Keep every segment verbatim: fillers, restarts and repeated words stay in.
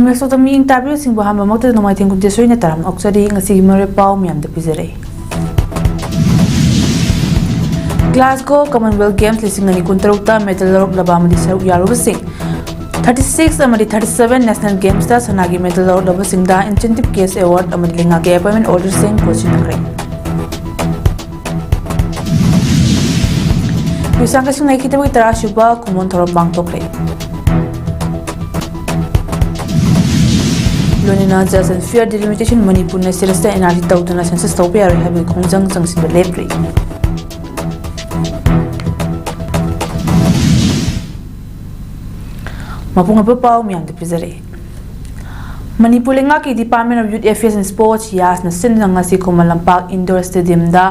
ꯃꯦꯁꯣꯇ ꯃꯤꯠꯌꯦꯡ ꯇꯥꯕꯤꯕꯁꯤꯡꯕꯨ ꯑꯍꯥꯟꯕꯃꯛꯇꯗ ꯅꯣꯡꯃꯥꯏꯊꯦꯝ ꯀꯨꯟꯇꯦꯁꯣꯏꯅ ꯇꯔꯥꯝꯅ ꯑꯣꯛꯆꯔꯤ꯫ ꯉꯁꯤꯒꯤ ꯃꯔꯨꯑꯣꯏꯕ ꯄꯥꯎ ꯃꯌꯥꯝꯗ ꯄꯤꯖꯔꯛꯏ꯫ Glasgow Commonwealth Games ꯂꯤꯁꯤꯡ ꯑꯅꯤ ꯀꯨꯟꯇꯔꯨꯛꯇ medal ꯂꯧꯔꯛꯂꯕ ꯑꯃꯗꯤ ꯁꯔꯨꯛ ꯌꯥꯔꯨꯕꯁꯤꯡ thirty six ꯑꯃꯗꯤ thirty seven National Gamesꯇ ꯁꯅꯥꯒꯤ medal ꯂꯧꯔꯛꯂꯕꯁꯤꯡꯗ incentive cash award ꯑꯃꯗꯤ ꯂꯩꯉꯥꯛꯀꯤ appointment orderꯁꯤꯡ ꯈꯨꯠꯁꯤꯟꯅꯈ꯭ꯔꯦ꯫ ꯌꯨꯁꯥꯡ ꯀꯩꯁꯨ ꯂꯩꯈꯤꯗꯕꯒꯤ ꯇꯔꯥꯁꯨꯕ ꯈꯨꯃꯣꯟ ꯊꯧꯔꯝ ꯄꯥꯡꯊꯣꯛꯈ꯭ꯔꯦ꯫ ꯂꯣꯏꯅꯅ Just and Fair Delimitation ꯃꯅꯤꯄꯨꯔꯅ ꯁꯤꯔꯁꯇ NRC ꯇꯧꯗꯨꯅ census ꯇꯧꯕ ꯌꯥꯔꯣꯏ ꯍꯥꯏꯕꯒꯤ ꯈꯣꯡꯖꯪ ꯆꯪꯁꯤꯟꯕ ꯂꯦꯞꯈ꯭ꯔꯦ꯫ ꯃꯄꯨꯡ ꯑꯣꯏꯕ ꯄꯥꯎ ꯃꯌꯥꯝꯗ ꯄꯤꯖꯔꯛꯏ꯫ ꯃꯅꯤꯄꯨꯔ ꯂꯩꯉꯥꯛꯀꯤ Department of Youth Affairs and Sports, ꯌꯥꯁꯅ ꯁꯤꯟꯗꯨꯅ ꯉꯁꯤ Khuman Lampak Indoor Stadiumꯗ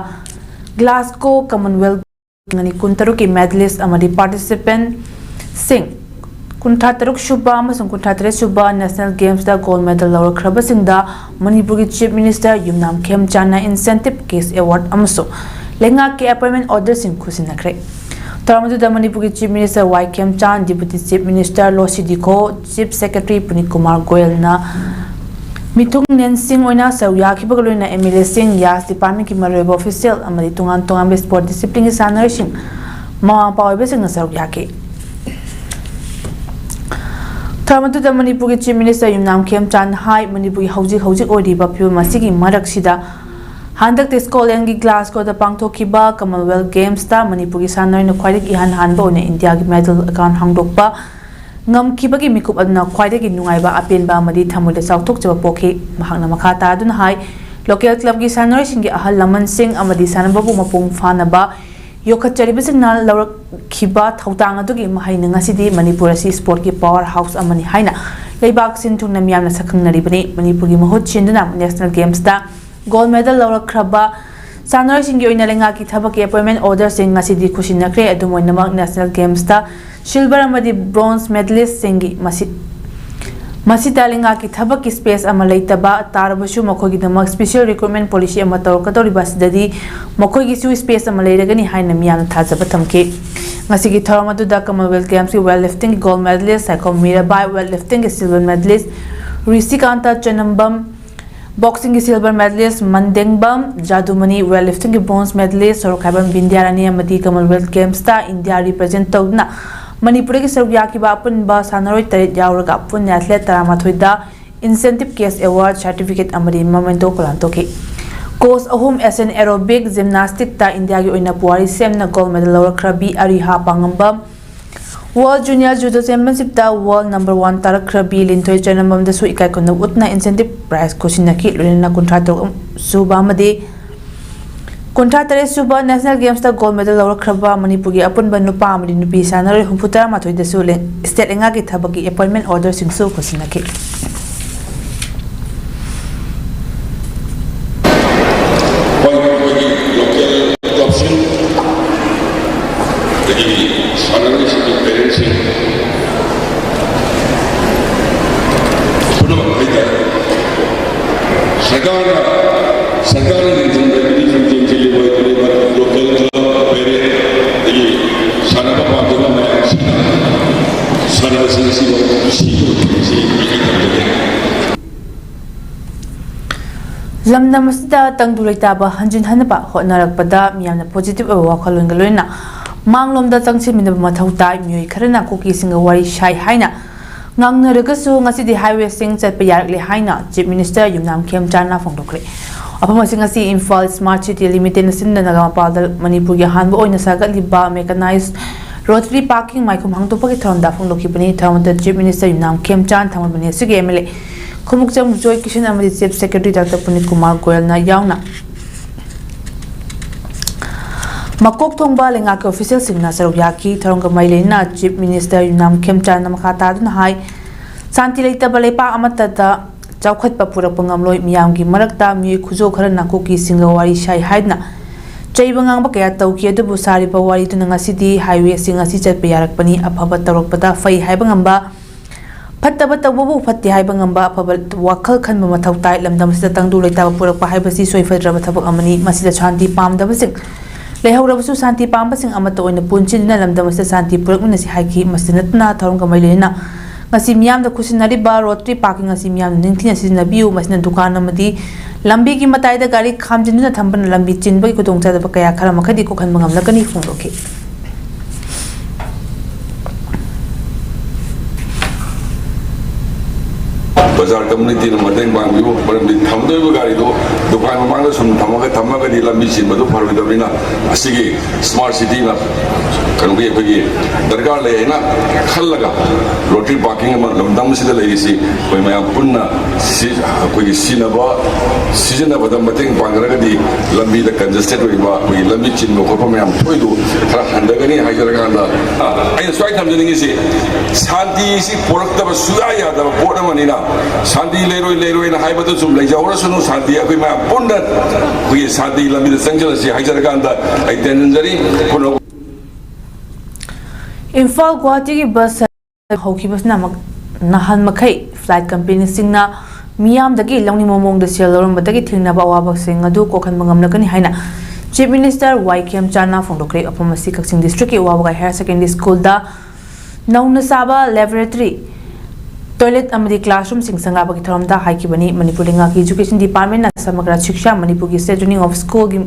Glasgow Commonwealth ꯑꯅꯤ ꯀꯨꯟꯇꯔꯨꯛꯀꯤ medalist ꯑꯃꯗꯤ participantꯁꯤꯡ ꯀꯨꯟꯊ꯭ꯔꯥ ꯇꯔꯨꯛ ꯁꯨꯕ ꯑꯃꯁꯨꯡ ꯀꯨꯟꯊ꯭ꯔꯥ ꯇꯔꯦꯠ ꯁꯨꯕ National Gamesꯇ gold medal ꯂꯧꯔꯛꯈ꯭ꯔꯕꯁꯤꯡꯗ ꯃꯅꯤꯄꯨꯔꯒꯤ Chief Minister ꯌꯨꯝꯅꯥꯝ ꯈꯦꯝꯆꯥꯟꯅ incentive cash award ꯑꯃꯁꯨꯡ ꯂꯩꯉꯥꯛꯀꯤ appointment orderꯁꯤꯡ ꯈꯨꯠꯁꯤꯟꯅꯈ꯭ꯔꯦ꯫ ꯊꯧꯔꯝ ꯑꯗꯨꯗ ꯃꯅꯤꯄꯨꯔꯒꯤ Chief Minister ꯋꯥꯏ ꯈꯦꯝꯆꯥꯟ, Deputy Chief Minister ꯂꯣꯁꯤ ꯗꯤꯈꯣ, Chief Secretary ꯄꯨꯅꯤꯠ Kumar ꯒꯣꯌꯜꯅ ꯃꯤꯊꯨꯡꯂꯦꯟꯁꯤꯡ ꯑꯣꯏꯅ ꯁꯔꯨꯛ ꯌꯥꯈꯤꯕꯒ ꯂꯣꯏꯅꯅ MLAꯁꯤꯡ, ꯌꯥꯁ departmentꯀꯤ ꯃꯔꯨꯑꯣꯏꯕ official ꯑꯃꯗꯤ ꯇꯣꯉꯥꯟ ꯇꯣꯉꯥꯟꯕ sport disciplineꯒꯤ ꯁꯥꯟꯅꯔꯣꯏꯁꯤꯡ, ꯃꯃꯥ ꯃꯄꯥ ꯑꯣꯏꯕꯁꯤꯡꯅ ꯁꯔꯨꯛ ꯌꯥꯈꯤ꯫ ꯊꯧꯔꯝ ꯑꯗꯨꯗ ꯃꯅꯤꯄꯨꯔꯒꯤ Chief Minister ꯌꯨꯝꯅꯥꯝ ꯈꯦꯝꯆꯥꯟ ꯍꯥꯏ, ꯃꯅꯤꯄꯨꯔꯒꯤ ꯍꯧꯖꯤꯛ ꯍꯧꯖꯤꯛ ꯑꯣꯏꯔꯤꯕ ꯐꯤꯕꯝ ꯑꯁꯤꯒꯤ ꯃꯔꯛꯁꯤꯗ ꯍꯟꯗꯛꯇ Scotlandꯒꯤ Glasgowꯗ ꯄꯥꯡꯊꯣꯛꯈꯤꯕ Commonwealth Gamesꯇ ꯃꯅꯤꯄꯨꯔꯒꯤ ꯁꯥꯟꯅꯔꯣꯏꯅ ꯈ꯭ꯋꯥꯏꯗꯒꯤ ꯏꯍꯥꯟ ꯍꯥꯟꯕ ꯑꯣꯏꯅ ꯏꯟꯗꯤꯌꯥꯒꯤ medal account ꯍꯥꯡꯗꯣꯛꯄ ꯉꯝꯈꯤꯕꯒꯤ ꯃꯤꯀꯨꯞ ꯑꯗꯨꯅ ꯈ꯭ꯋꯥꯏꯗꯒꯤ ꯅꯨꯡꯉꯥꯏꯕ, ꯑꯄꯦꯟꯕ ꯑꯃꯗꯤ ꯊꯃꯣꯏꯗ ꯆꯥꯎꯊꯣꯛꯆꯕ ꯄꯣꯛꯈꯤ꯫ ꯃꯍꯥꯛꯅ ꯃꯈꯥ ꯇꯥꯗꯨꯅ ꯍꯥꯏ, local clubꯀꯤ ꯁꯥꯟꯅꯔꯣꯏꯁꯤꯡꯒꯤ ꯑꯍꯜ ꯂꯃꯟꯁꯤꯡ ꯑꯃꯗꯤ ꯁꯥꯟꯅꯕꯕꯨ ꯃꯄꯨꯡ ꯐꯥꯅꯕ ꯌꯣꯛꯈꯠꯆꯔꯤꯕꯁꯤꯡꯅ ꯂꯧꯔꯛꯈꯤꯕ ꯊꯧꯗꯥꯡ ꯑꯗꯨꯒꯤ ꯃꯍꯩꯅ ꯉꯁꯤꯗꯤ ꯃꯅꯤꯄꯨꯔ ꯑꯁꯤ sportꯀꯤ power house ꯑꯃꯅꯤ ꯍꯥꯏꯅ ꯂꯩꯕꯥꯛ ꯁꯤꯟ ꯊꯨꯡꯅ ꯃꯤꯌꯥꯝꯅ ꯁꯛꯈꯪꯅꯔꯤꯕꯅꯤ꯫ ꯃꯅꯤꯄꯨꯔꯒꯤ ꯃꯍꯨꯠ ꯁꯤꯟꯗꯨꯅ National Gamesꯇ gold medal ꯂꯧꯔꯛꯈ꯭ꯔꯕ ꯁꯥꯟꯅꯔꯣꯏꯁꯤꯡꯒꯤ ꯑꯣꯏꯅ ꯂꯩꯉꯥꯛꯀꯤ ꯊꯕꯛꯀꯤ appointment orderꯁꯤꯡ ꯉꯁꯤꯗꯤ ꯈꯨꯠꯁꯤꯟꯅꯈ꯭ꯔꯦ꯫ ꯑꯗꯨꯝ ꯑꯣꯏꯅꯃꯛ, National Gamesꯇ silver ꯑꯃꯗꯤ bronze medalistꯁꯤꯡꯒꯤ ꯃꯁꯤ-, ꯃꯁꯤꯗ ꯂꯩꯉꯥꯛꯀꯤ ꯊꯕꯛꯀꯤ space ꯑꯃ ꯂꯩꯇꯕ ꯇꯥꯔꯕꯁꯨ, ꯃꯈꯣꯏꯒꯤꯗꯃꯛ special recruitment policy ꯑꯃ ꯇꯧꯔꯛꯀꯗꯧꯔꯤꯕ ꯑꯁꯤꯗꯗꯤ ꯃꯈꯣꯏꯒꯤꯁꯨ space ꯑꯃ ꯂꯩꯔꯒꯅꯤ ꯍꯥꯏꯅ ꯃꯤꯌꯥꯝꯅ ꯊꯥꯖꯕ ꯊꯝꯈꯤ꯫ ꯉꯁꯤꯒꯤ ꯊꯧꯔꯝ ꯑꯗꯨꯗ Commonwealth Gamesꯀꯤ weight liftingꯒꯤ gold medalist Saikhom Mirabai, weight liftingꯒꯤ silver medalist ꯔꯤꯁꯤꯀꯥꯟꯇ ꯆꯦꯅꯝꯕꯝ, boxingꯒꯤ silver medalist ꯃꯟꯗꯦꯡꯕꯝ ꯖꯥꯗꯨꯃꯅꯤ, weight liftingꯒꯤ bronze medalist ꯁꯣꯔꯣꯛꯈꯥꯏꯕꯝ ꯕꯤꯟꯗ꯭ꯌꯥꯔꯥꯅꯤ ꯑꯃꯗꯤ Commonwealth Gamesꯇ ꯏꯟꯗꯤꯌꯥ represent ꯇꯧꯗꯨꯅ ꯃꯅꯤꯄꯨꯔꯗꯒꯤ ꯁꯔꯨꯛ ꯌꯥꯈꯤꯕ ꯑꯄꯨꯟꯕ ꯁꯥꯟꯅꯔꯣꯏ ꯇꯔꯦꯠ ꯌꯥꯎꯔꯒ ꯄꯨꯟꯅ athlete ꯇꯔꯥꯃꯥꯊꯣꯏꯗ incentive cash, award, certificate ꯑꯃꯗꯤ memento ꯀꯣꯂꯥꯟ ꯇꯧꯈꯤ꯫ Coach ꯑꯍꯨꯝ Asian aerobic gymnasticꯇ ꯏꯟꯗꯤꯌꯥꯒꯤ ꯑꯣꯏꯅ ꯄꯨꯋꯥꯔꯤ ꯁꯦꯝꯅ gold medal ꯂꯧꯔꯛꯈ꯭ꯔꯕꯤ ꯑꯔꯤꯍꯥ ꯄꯥꯉꯝꯕꯝ, World Junior Judo Championshipꯇ world number one ꯇꯥꯔꯛꯈ꯭ꯔꯕꯤ ꯂꯤꯟꯊꯣꯏ ꯆꯦꯅꯝꯕꯝꯗꯁꯨ ꯏꯀꯥꯏ ꯈꯨꯝꯅꯕ ꯎꯠꯇꯨꯅ incentive prize ꯈꯨꯠꯁꯤꯟꯅꯈꯤ꯫ ꯂꯣꯏꯅꯅ ꯀꯨꯟꯊ꯭ꯔꯥ ꯇꯔꯨꯛ ꯁꯨꯕ ꯑꯃꯗꯤ ꯀꯨꯟꯊ꯭ꯔꯥ ꯇꯔꯦꯠ ꯁꯨꯕ National Gamesꯇ gold medal ꯂꯧꯔꯛꯈ꯭ꯔꯕ ꯃꯅꯤꯄꯨꯔꯒꯤ ꯑꯄꯨꯟꯕ ꯅꯨꯄꯥ ꯑꯃꯗꯤ ꯅꯨꯄꯤ ꯁꯥꯟꯅꯔꯣꯏ ꯍꯨꯝꯐꯨ ꯇꯔꯥꯃꯥꯊꯣꯏꯗꯁꯨ ꯂꯦ-, state ꯂꯩꯉꯥꯛꯀꯤ ꯊꯕꯛꯀꯤ appointment orderꯁꯤꯡꯁꯨ ꯈꯨꯠꯁꯤꯟꯅꯈꯤ꯫ ꯑꯩꯈꯣꯏ, ꯑꯩꯈꯣꯏꯒꯤ local clubꯁꯤꯡ, ꯑꯗꯒꯤ ꯁꯥꯟꯅꯔꯣꯏꯁꯤꯡꯒꯤ parentsꯁꯤꯡ, ꯄꯨꯝꯅꯃꯛ ꯍꯥꯏꯇꯥꯔꯦ, ꯁꯔꯀꯥꯔꯅ, ꯁꯔꯀꯥꯔꯅ ꯌꯦꯡꯁꯤꯟꯕ ꯌꯦꯡꯁꯤꯜꯂꯤꯕ ꯑꯣꯏꯗꯣꯔꯤꯕ local club, parent, ꯑꯗꯒꯤ ꯁꯥꯟꯅꯕ ꯄꯥꯝꯖꯕ ꯃꯌꯥꯝꯁꯤꯡꯅ ꯁꯥꯟꯅꯕꯁꯤꯡ ꯑꯁꯤꯕꯨ ꯅꯨꯡꯁꯤꯕ ꯄꯨꯛꯅꯤꯡꯁꯤ ꯏꯊꯤꯜ ꯇꯝꯖꯒꯦ꯫ ꯂꯝꯗꯝ ꯑꯁꯤꯗ ꯇꯪꯗꯨ ꯂꯩꯇꯥꯕ ꯍꯟꯖꯤꯟꯍꯟꯅꯕ ꯍꯣꯠꯅꯔꯛꯄꯗ ꯃꯤꯌꯥꯝꯅ positive ꯑꯣꯏꯕ ꯋꯥꯈꯜꯂꯣꯟꯒ ꯂꯣꯏꯅꯅ ꯃꯥꯡꯂꯣꯝꯗ ꯆꯪꯁꯤꯟꯃꯤꯟꯅꯕ ꯃꯊꯧ ꯇꯥꯏ꯫ ꯃꯤꯑꯣꯏ ꯈꯔꯅ ꯀꯨꯀꯤꯁꯤꯡꯒ ꯋꯥꯔꯤ ꯁꯥꯏ ꯍꯥꯏꯅ ꯉꯥꯡꯅꯔꯒꯁꯨ ꯉꯁꯤꯗꯤ highwayꯁꯤꯡ ꯆꯠꯄ ꯌꯥꯔꯛꯂꯦ ꯍꯥꯏꯅ Chief Minister ꯌꯨꯝꯅꯥꯝ ꯈꯦꯝꯆꯥꯟꯅ ꯐꯣꯡꯗꯣꯛꯈ꯭ꯔꯦ꯫ ꯋꯥꯐꯝ ꯑꯁꯤ ꯉꯁꯤ ꯏꯝꯐꯥꯜ Smart City Limitedꯅ ꯁꯤꯟꯗꯨꯅ ꯃꯄꯥꯜꯗ ꯃꯅꯤꯄꯨꯔꯒꯤ ꯑꯍꯥꯟꯕ ꯑꯣꯏꯅ ꯁꯥꯒꯠꯂꯤꯕ mechanized rotary parking ꯃꯥꯏꯈꯨꯝ ꯍꯥꯡꯗꯣꯛꯄꯒꯤ ꯊꯧꯔꯝꯗ ꯐꯣꯡꯗꯣꯛꯈꯤꯕꯅꯤ꯫ ꯊꯧꯔꯝ ꯑꯗꯨꯗ Chief Minister ꯌꯨꯝꯅꯥꯝ ꯈꯦꯝꯆꯥꯟ, ꯊꯥꯡꯃꯩꯕꯟ ꯑꯦꯁ ꯁꯤꯒꯤ ꯑꯦꯝ ꯑꯦꯜ ꯑꯦ ꯈꯣꯡꯎꯞꯆꯝ ꯖꯣꯏ ꯀꯤꯁꯟ ꯑꯃꯗꯤ Chief Secretary ꯗꯥꯛꯇꯔ ꯄꯨꯅꯤꯠ ꯀꯨꯃꯥꯔ ꯒꯣꯌꯜꯅ ꯌꯥꯎꯅ ꯃꯀꯣꯛ ꯊꯣꯡꯕ ꯂꯩꯉꯥꯛꯀꯤ ꯑꯣꯐꯤꯁꯤꯌꯦꯜꯁꯤꯡꯅ ꯁꯔꯨꯛ ꯌꯥꯈꯤ꯫ ꯊꯧꯔꯝꯒ ꯃꯔꯤ ꯂꯩꯅꯅ Chief Minister ꯌꯨꯝꯅꯥꯝ ꯈꯦꯝꯆꯥꯟꯅ ꯃꯈꯥ ꯇꯥꯗꯨꯅ ꯍꯥꯏ, ꯁꯥꯟꯇꯤ ꯂꯩꯇꯕ ꯂꯩꯄꯥꯛ ꯑꯃꯠꯇꯗ ꯆꯥꯎꯈꯠꯄ ꯄꯨꯔꯛꯄ ꯉꯝꯂꯣꯏ꯫ ꯃꯤꯌꯥꯝꯒꯤ ꯃꯔꯛꯇ ꯃꯤꯑꯣꯏ ꯈꯨꯖꯣ ꯈꯔꯅ ꯀꯨꯀꯤꯁꯤꯡꯒ ꯋꯥꯔꯤ ꯁꯥꯏ ꯍꯥꯏꯗꯨꯅ ꯆꯩꯕ ꯉꯥꯡꯕ ꯀꯌꯥ ꯇꯧꯈꯤ꯫ ꯑꯗꯨꯕꯨ ꯁꯥꯔꯤꯕ ꯋꯥꯔꯤꯗꯨꯅ ꯉꯁꯤꯗꯤ highwayꯁꯤꯡ ꯑꯁꯤ ꯆꯠꯄ ꯌꯥꯔꯛꯄꯅꯤ꯫ ꯑꯐꯕ ꯇꯧꯔꯛꯄꯗ ꯐꯩ ꯍꯥꯏꯕ ꯉꯝꯕ, ꯐꯠꯇꯕ ꯇꯧꯕꯕꯨ ꯐꯠꯇꯦ ꯍꯥꯏꯕ ꯉꯝꯕ, ꯑꯐꯕ ꯋꯥꯈꯜ ꯈꯟꯕ ꯃꯊꯧ ꯇꯥꯏ꯫ ꯂꯝꯗꯝ ꯑꯁꯤꯗ ꯇꯪꯗꯨ ꯂꯩꯇꯥꯕ ꯄꯨꯔꯛꯄ ꯍꯥꯏꯕꯁꯤ ꯁꯣꯏꯐꯗ꯭ꯔꯕ ꯊꯕꯛ ꯑꯃꯅꯤ꯫ ꯃꯁꯤꯗ ꯁꯥꯟꯇꯤ ꯄꯥꯝꯗꯕꯁꯤꯡ ꯂꯩꯍꯧꯔꯕꯁꯨ ꯁꯥꯟꯇꯤ ꯄꯥꯝꯕꯁꯤꯡ ꯑꯃꯠꯇ ꯑꯣꯏꯅ ꯄꯨꯟꯁꯤꯟꯗꯨꯅ ꯂꯝꯗꯝ ꯑꯁꯤꯗ ꯁꯥꯟꯇꯤ ꯄꯨꯔꯛꯃꯤꯟꯅꯁꯤ ꯍꯥꯏꯈꯤ꯫ ꯃꯁꯤꯗ ꯅꯠꯇꯅ ꯊꯧꯔꯝꯒ ꯃꯔꯤ ꯂꯩꯅꯅ ꯉꯁꯤ ꯃꯤꯌꯥꯝꯗ ꯈꯨꯠꯁꯤꯟꯅꯔꯤꯕ ꯔꯣꯇꯔꯤ ꯄꯥꯔꯀꯤꯡ ꯑꯁꯤ ꯃꯤꯌꯥꯝꯅ ꯅꯤꯡꯊꯤꯅ ꯁꯤꯖꯤꯟꯅꯕꯤꯌꯨ꯫ ꯃꯁꯤꯅ ꯗꯨꯀꯥꯟ ꯑꯃꯗꯤ ꯂꯝꯕꯤꯒꯤ ꯃꯇꯥꯏꯗ ꯒꯥꯔꯤ ꯈꯥꯝꯖꯤꯟꯗꯨꯅ ꯊꯝꯕꯅ ꯂꯝꯕꯤ ꯆꯤꯟꯕꯒꯤ ꯈꯨꯗꯣꯡꯆꯥꯗꯕ ꯀꯌꯥ ꯈꯔ ꯃꯈꯩꯗꯤ ꯀꯣꯛꯍꯟꯕ ꯉꯝꯂꯒꯅꯤ ꯐꯣꯡꯗꯣꯛꯈꯤ꯫ ꯕꯖꯥꯔ ꯀꯝꯃꯨꯅꯤꯇꯤꯅ ꯃꯇꯦꯡ ꯄꯥꯡꯕꯤꯌꯨ, ꯃꯔꯝꯗꯤ ꯊꯝꯗꯣꯏꯕ ꯒꯥꯔꯤꯗꯣ ꯗꯨꯀꯥꯟ ꯃꯃꯥꯡꯗ ꯁꯨꯝ ꯊꯝꯃꯒ ꯊꯝꯃꯒꯗꯤ ꯂꯝꯕꯤ ꯆꯤꯟꯕꯗꯨ ꯐꯔꯣꯏꯗꯕꯅꯤꯅ, ꯑꯁꯤꯒꯤ ꯁ꯭ꯃꯥꯔꯠ ꯁꯤꯇꯤꯅ ꯀꯩꯅꯣꯒꯤ ꯑꯩꯈꯣꯏꯒꯤ ꯗꯔꯀꯥꯔ ꯂꯩ ꯍꯥꯏꯅ ꯈꯜꯂꯒ ꯔꯣꯇꯔꯤ ꯄꯥꯔꯀꯤꯡ ꯑꯃ ꯂꯝꯗꯝ ꯑꯁꯤꯗ ꯂꯩꯔꯤꯁꯤ ꯑꯩꯈꯣꯏ ꯃꯌꯥꯝ ꯄꯨꯟꯅ ꯁꯤ-, ꯑꯩꯈꯣꯏꯒꯤ ꯁꯤꯖꯤꯟꯅꯕ, ꯁꯤꯖꯤꯟꯅꯕꯗ ꯃꯇꯦꯡ ꯄꯥꯡꯅꯔꯒꯗꯤ ꯂꯝꯕꯤꯗ ꯀꯟꯖꯦꯁꯇꯦꯠ ꯑꯣꯏꯕ, ꯑꯩꯈꯣꯏꯒꯤ ꯂꯝꯕꯤ ꯆꯤꯟꯕ ꯈꯣꯠꯄ ꯃꯌꯥꯝ ꯊꯣꯛꯏꯗꯨ ꯈꯔ ꯍꯟꯊꯒꯅꯤ ꯍꯥꯏꯖꯔꯀꯥꯟꯗ, ꯑ, ꯑꯩꯅ ꯁ꯭ꯋꯥꯏ ꯊꯝꯖꯅꯤꯡꯉꯤꯁꯤ, ꯁꯥꯟꯇꯤꯁꯤ ꯄꯣꯔꯛꯇꯕ ꯁꯨꯡꯌꯥ ꯌꯥꯗꯕ ꯄꯣꯠ ꯑꯃꯅꯤꯅ, ꯁꯥꯟꯇꯤ ꯂꯩꯔꯣꯏ, ꯂꯩꯔꯣꯏꯅ ꯍꯥꯏꯕꯗꯨ ꯁꯨꯝ ꯂꯩꯖꯍꯧꯔꯁꯅꯨ꯫ ꯁꯥꯟꯇꯤ ꯑꯩꯈꯣꯏ ꯃꯌꯥꯝ ꯄꯨꯟꯅ ꯑꯩꯈꯣꯏꯒꯤ ꯁꯥꯟꯇꯤ ꯂꯝꯕꯤꯗ ꯆꯪꯁꯤꯜꯂꯁꯤ ꯍꯥꯏꯖꯔꯀꯥꯟꯗ ꯑꯩ ꯇꯦꯟꯖꯟꯖꯔꯤ꯫ ꯄꯨꯟꯅ ꯏꯝꯐꯥꯜ ꯒꯨꯋꯥꯍꯥꯇꯤꯒꯤ ꯕꯁ ꯍꯧꯈꯤꯕꯁꯤꯅ ꯃꯛ-, ꯅꯍꯥꯟ ꯃꯈꯩ ꯐ꯭ꯂꯥꯏꯠ ꯀꯝꯄꯦꯅꯤꯁꯤꯡꯅ ꯃꯤꯌꯥꯝꯗꯒꯤ ꯂꯧꯅꯤꯡꯕ ꯃꯑꯣꯡꯗ ꯁꯦꯜ ꯂꯧꯔꯝꯕꯗꯒꯤ ꯊꯦꯡꯅꯕ ꯑꯋꯥꯕꯁꯤꯡ ꯑꯗꯨ ꯀꯣꯛꯍꯟꯕ ꯉꯝꯂꯒꯅꯤ ꯍꯥꯏꯅ ꯆꯤꯐ ꯃꯤꯅꯤꯁꯇꯔ ꯋꯥꯏ ꯈꯦꯝꯆꯥꯟꯅ ꯐꯣꯡꯗꯣꯛꯈ꯭ꯔꯦ꯫ ꯋꯥꯐꯝ ꯑꯁꯤ ꯀꯛꯆꯤꯡ ꯗꯤꯁꯇ꯭ꯔꯤꯛꯀꯤ ꯋꯥꯕꯒꯥꯏ ꯍꯥꯌꯔ ꯁꯦꯀꯦꯟꯗꯔꯤ ꯁ꯭ꯀꯨꯜꯗ ꯅꯧꯅ ꯁꯥꯕ ꯂꯦꯕꯣꯔꯦꯇꯔꯤ, ꯇꯣꯏꯂꯦꯠ ꯑꯃꯗꯤ ꯀ꯭ꯂꯥꯁꯔꯨꯝꯁꯤꯡ ꯁꯪꯒꯥꯕꯒꯤ ꯊꯧꯔꯝꯗ ꯍꯥꯏꯈꯤꯕꯅꯤ꯫ ꯃꯅꯤꯄꯨꯔ ꯂꯩꯉꯥꯛꯀꯤ ꯏꯖꯨꯀꯦꯁꯟ ꯗꯤꯄꯥꯔꯠꯃꯦꯟꯅ ꯁꯃꯒ꯭ꯔꯥ ꯁꯤꯛꯁꯥ ꯃꯅꯤꯄꯨꯔꯒꯤ ꯁ꯭ꯇꯦꯠ ꯇ꯭ꯔꯦꯅꯤꯡ ꯑꯣꯐ ꯁ꯭ꯀꯨꯜꯒꯤ